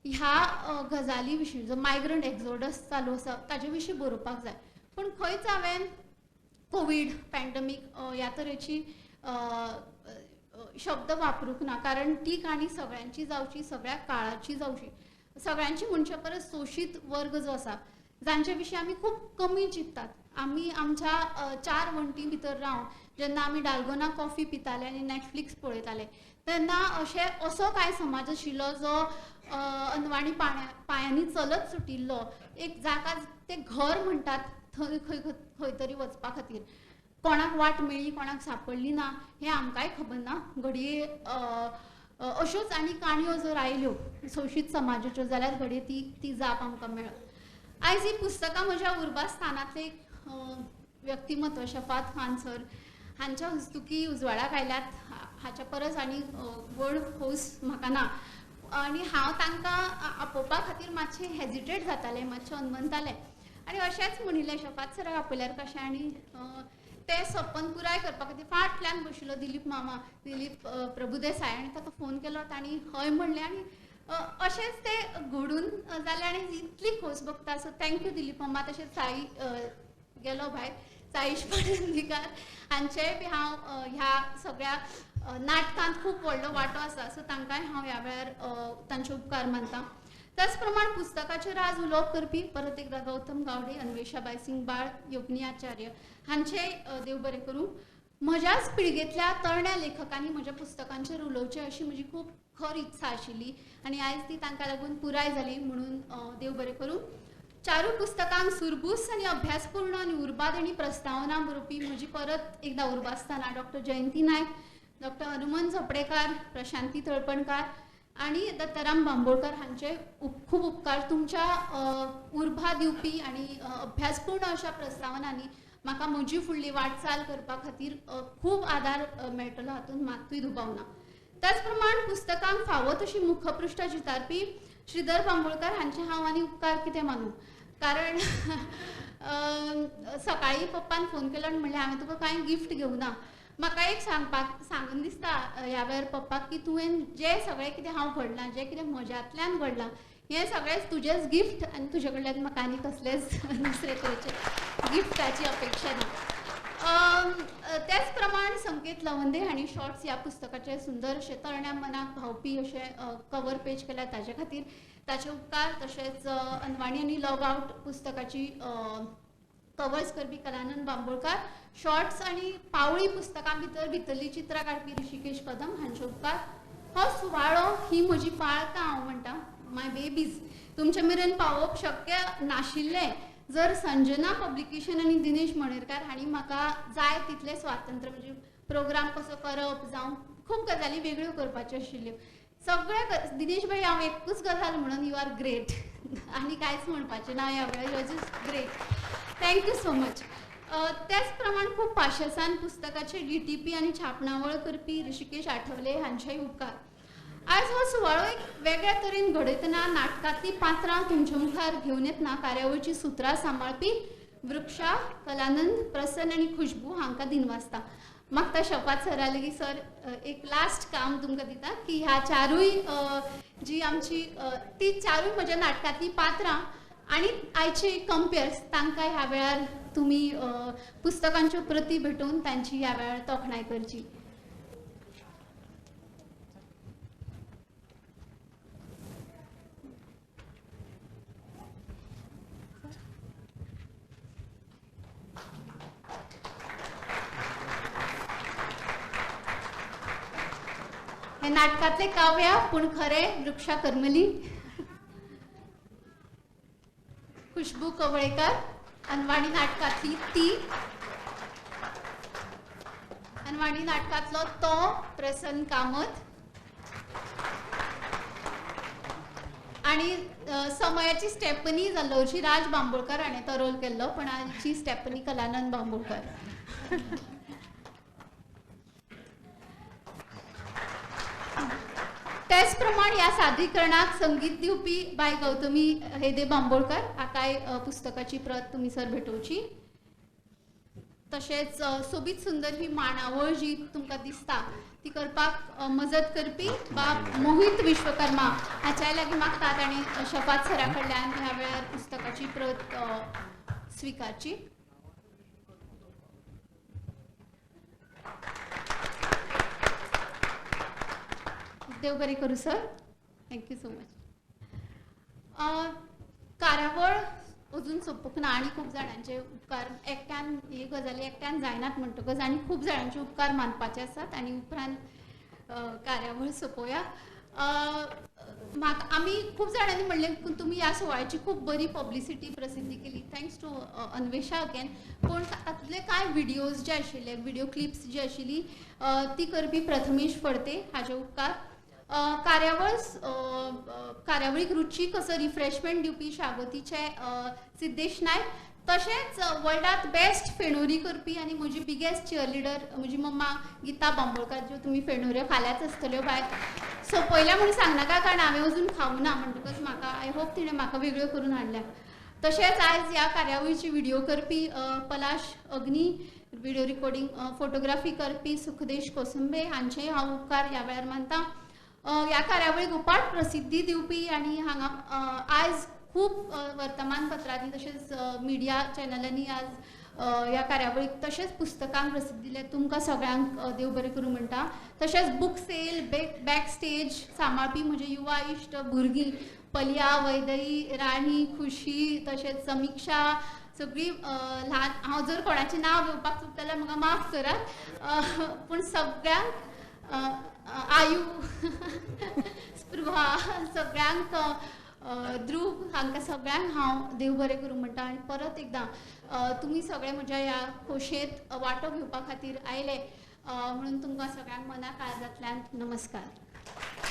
ह्या गजाली विशीं जो मायग्रंट एक्झोडस चालू आसा ताजे विशीं बरोवपाक जाय. पूण खंयच हांवें कोवीड पॅन्डमीक ह्या तरेची शब्द वापरूंक ना, कारण ती काणी सगळ्यांची जावची, सगळ्या काळाची जावची, सगळ्यांची म्हणचे परस शोशीत वर्ग जो आसा जांचे विशीं आमी खूब कमी चिंततात. आमी आमच्या 4 वण्टी भितर रावन जेन्ना आमी डालगोना कॉफी पिताले आनी नेटफ्लिक्स पळयताले तेन्ना अशें असो कांय समाज आशिल्लो जो अनवाणी पांयांनी चलत सुटिल्लो, एक जाका ते घर म्हणटात थंय खंय खंय तरी वचपा खातीर कोणाक वाट मेळ्ळी कोणाक सांपडली ना हें आमकांय खबर ना. घडये अश्योच आनी काणयो जर आयल्यो शोशीत समाजाच्यो जाल्यार घडये ती ती जाप आमकां मेळत. आयज ही पुस्तकां म्हज्या उर्बा स्थानांतलें एक व्यक्तिमत्व शफात खान सर हांच्या हस्तुकी उजवाडाक आयल्यात, हाच्या परस आनी व्हड खोस म्हाका ना. आनी हांव तांकां आपोवपा खातीर मातशें हेजिटेट जातालें, मातशें अनमनतालें आनी अशेंच म्हणिल्लें शफात सराक आपयल्यार कशें, आनी तें सपन पुराय करपा खातीर फाटल्यान बशिल्लो दिलीप मामा, दिलीप प्रभुदेसाय, आनी ताका फोन केलो, तांणी हय म्हणलें आनी अशेंच तें घडून जालें आनी इतली खोस भोगता. सो thank you Dilip मामा. तशेंच साई गेलो भायर, साईश पाटंदीकार हांचेय बी हांव ह्या सगळ्या नाटकांत खूब व्हडलो वांटो आसा, सो तांकांय हांव ह्या वेळार तांचे उपकार मानता. त्याच प्रमाण पुस्तकाचेर आज उलोवप करपी परत एकदा गौतम गावडे, अन्वेषा बायसिंग बाळ, योगिनी आचार्य हांचे देव बरें करूं. म्हज्याच पिळगेंतल्या तरण्या लेखकांनी म्हज्या पुस्तकांचेर उलोवचें अशी म्हजी खूब खर इत्सा आशिल्ली आनी आयज ती तांकां लागून पुराय जाली म्हणून देव बरें करूं. चारूय पुस्तकांक सुरबूस आनी अभ्यासपूर्ण आनी उर्बा देणी प्रस्तावना बरोवपी म्हजी परत एकदा उर्बास्थाना डॉक्टर जयंती नायक, डॉक्टर हनुमंत झोपडेकार, प्रशांती तळपणकार आनी दत्ताराम बांबोळकर हांचे खूब उपकार. तुमच्या उर्बा दिवपी आनी अभ्यासपूर्ण अशा प्रस्तावनांनी म्हाका म्हजी फुडली वाटचाल करपा खातीर खूब आदार मेळटलो हातूंत मात्तूय दुबाव ना. त्याच प्रमाण पुस्तकांक फावो तशी मुखपृश्ठां चितारपी श्रीधर बांबोळकर हांचे हांव आनी उपकार कितें मानूं, कारण सकाळीं पप्पान फोन केलो आनी म्हणलें हांवें तुका कांय गिफ्ट घेवना. म्हाका एक सांगून दिसता ह्या वेळार पप्पाक की तुवें जें सगळें कितें हांव घडलां, जें कितें म्हज्यांतल्यान घडलां हें सगळेंच तुजेंच गिफ्ट आनी तुजे कडल्यान म्हाका आनी कसलेंच दुसरे तरेचे गिफ्टाची अपेक्षा ना. त्याच प्रमाण संकेत लवंदे हांणी शॉर्ट्स ह्या पुस्तकाचें सुंदर अशें तरण्या मनाक भावपी अशें कवर पेज केल्या ताजे खातीर ताचे उपकार. तशेंच अनवाणी आनी लॉग आवट पुस्तकाची कवर्स करपी कलानंद बांबोळकार, शॉर्ट्स आनी पावळी पुस्तकां भितर भितरलीं चित्रां काडपी ऋषिकेश कदम हांचे उपकार. हो सुवाळो ही म्हजी पाळकां हांव म्हणटा, माय बेबीज, तुमचे मेरेन पावोवप शक्य नाशिल्लें जर संजना पब्लिकेशन आनी दिनेश मणेरकार हांणी म्हाका जाय तितलें स्वातंत्र्य, म्हणजे प्रोग्राम कसो करप जावं खूब गजाली वेगळ्यो करपाच्यो आशिल्ल्यो. सगळे दिनेश भाई हांव एकूच गजाल म्हणून you are great आनी कांयच म्हणपाचें ना ह्या वेळार, you are just great, thank you so much. त्याच प्रमाण खूब पाशेसान पुस्तकाचे DTP आनी छापणावळ करपी ऋषिकेश आठवले हांचेय उपकार. आयज हो सुवाळो एक वेगळ्या तरेन घडयतना नाटकांतलीं पात्रां तुमच्या मुखार घेवन येतना कार्यावळीचीं सुत्रां सांबाळपी वृक्षा, कलानंद, प्रसन्न आनी खुशबू हांकां दिनवासता. म्हाका शपात सरा लागीं सर एक लास्ट काम तुमकां दिता की ह्या चारूय जी आमची ती चारूय म्हज्या नाटकांतलीं पात्रां आनी आयचे कंपेयर्स तांकां ह्या वेळार तुमी पुस्तकांच्यो प्रती भेटोवन तांची ह्या वेळार तोखणाय करची. हे नाटकांतले काव्या पूण खरें वृक्षा करमली, खुशबू कवळेकर, अनवाणी नाटकांतली ती, अनवाणी नाटकांतलो तो प्रसन्न कामत आनी समयाची स्टेपनी जाल्लो राज बांबोळकर हाणें तो रोल केल्लो, पण आजची स्टेपनी कलानंद बांबोळकर. त्याच प्रमाण ह्या सादरीकरणाक संगीत दिवपी बाय गौतमी हेदे बांबोळकर हाकाय पुस्तकाची प्रत तुमी सर भेटोवची. तशेंच सोबीत सुंदर ही मांडावळ जी तुमकां दिसता ती करपाक मजत करपी बाब मोहित विश्वकर्मा हाच्याय लागीं मागतात आनी शफात सरा कडल्यान ह्या वेळार पुस्तकाची प्रत स्विकारची. देव बरें करूं sir, thank you so much. कार्यावळ अजून सोंपूंक ना आनी खूब जाणांचे उपकार एकट्यान ही गजाली एकट्यान जायनात म्हणटकच आनी खूब जाणांचे उपकार मानपाचे आसात आनी उपरांत कार्यावळ सोंपोवया. म्हाका आमी खूब जाणांनी म्हणलें तुमी ह्या सुवाळ्याची खूब बरी पब्लिसिटी प्रसिद्धी केली, thanks to Anvesha again. पूण तातूंतले कांय विडियोज जे आशिल्ले, विडियो क्लिप्स जी आशिल्ली ती करपी प्रथमेश फडते हाजे उपकार. कार्यावळ कार्यावळीक रुचीक असो रिफ्रेशमेंट दिवपी शागोतीचे सिद्धेश नायक, तशेंच वर्ल्डात बेस्ट फेणोरी करपी आनी म्हजी बिगेस्ट चियरलिडर म्हजी मम्मा गीता बांबोळकार, ज्यो तुमी फेणोऱ्यो खाल्याच आसतल्यो भायर. सो पयल्या म्हणून सांगनाका कारण हांवें अजून खावना म्हणटकच म्हाका I hope तिणें म्हाका वेगळ्यो करून हाडल्या. तशेंच आयज ह्या कार्यावळीची विडियो करपी Palash Agni, video recording photography करपी सुखदेश कोसंबे हांचेय हांव उपकार ह्या वेळार मानता. ह्या कार्यावळीक उपाट प्रसिद्धी दिवपी आनी हांगा आयज खूब वर्तमानपत्रांनी तशेंच मिडिया चॅनलांनी आज ह्या कार्यावळीक तशेंच पुस्तकांक प्रसिद्धी दिल्या, तुमकां सगळ्यांक देव बरें करूं म्हणटा. तशेंच बूक सेल, बॅक स्टेज सांबाळपी म्हजे युवा इश्ट भुरगीं पलिया, वैदई, राणी, खुशी, तशेंच समिक्षा, सगळीं ल्हान, हांव जर कोणाचें नांव घेवपाक चुकता जाल्यार म्हाका माफ करात, पूण सगळ्यांक आयु, स्पृहा, सगळ्यांक ध्रुव, हांकां सगळ्यांक हांव देव बरें करूं म्हणटा. आनी परत एकदां तुमी सगळे म्हज्या ह्या खोशयेंत वांटो घेवपा खातीर आयले म्हणून तुमकां सगळ्यांक मना काळजांतल्यान नमस्कार.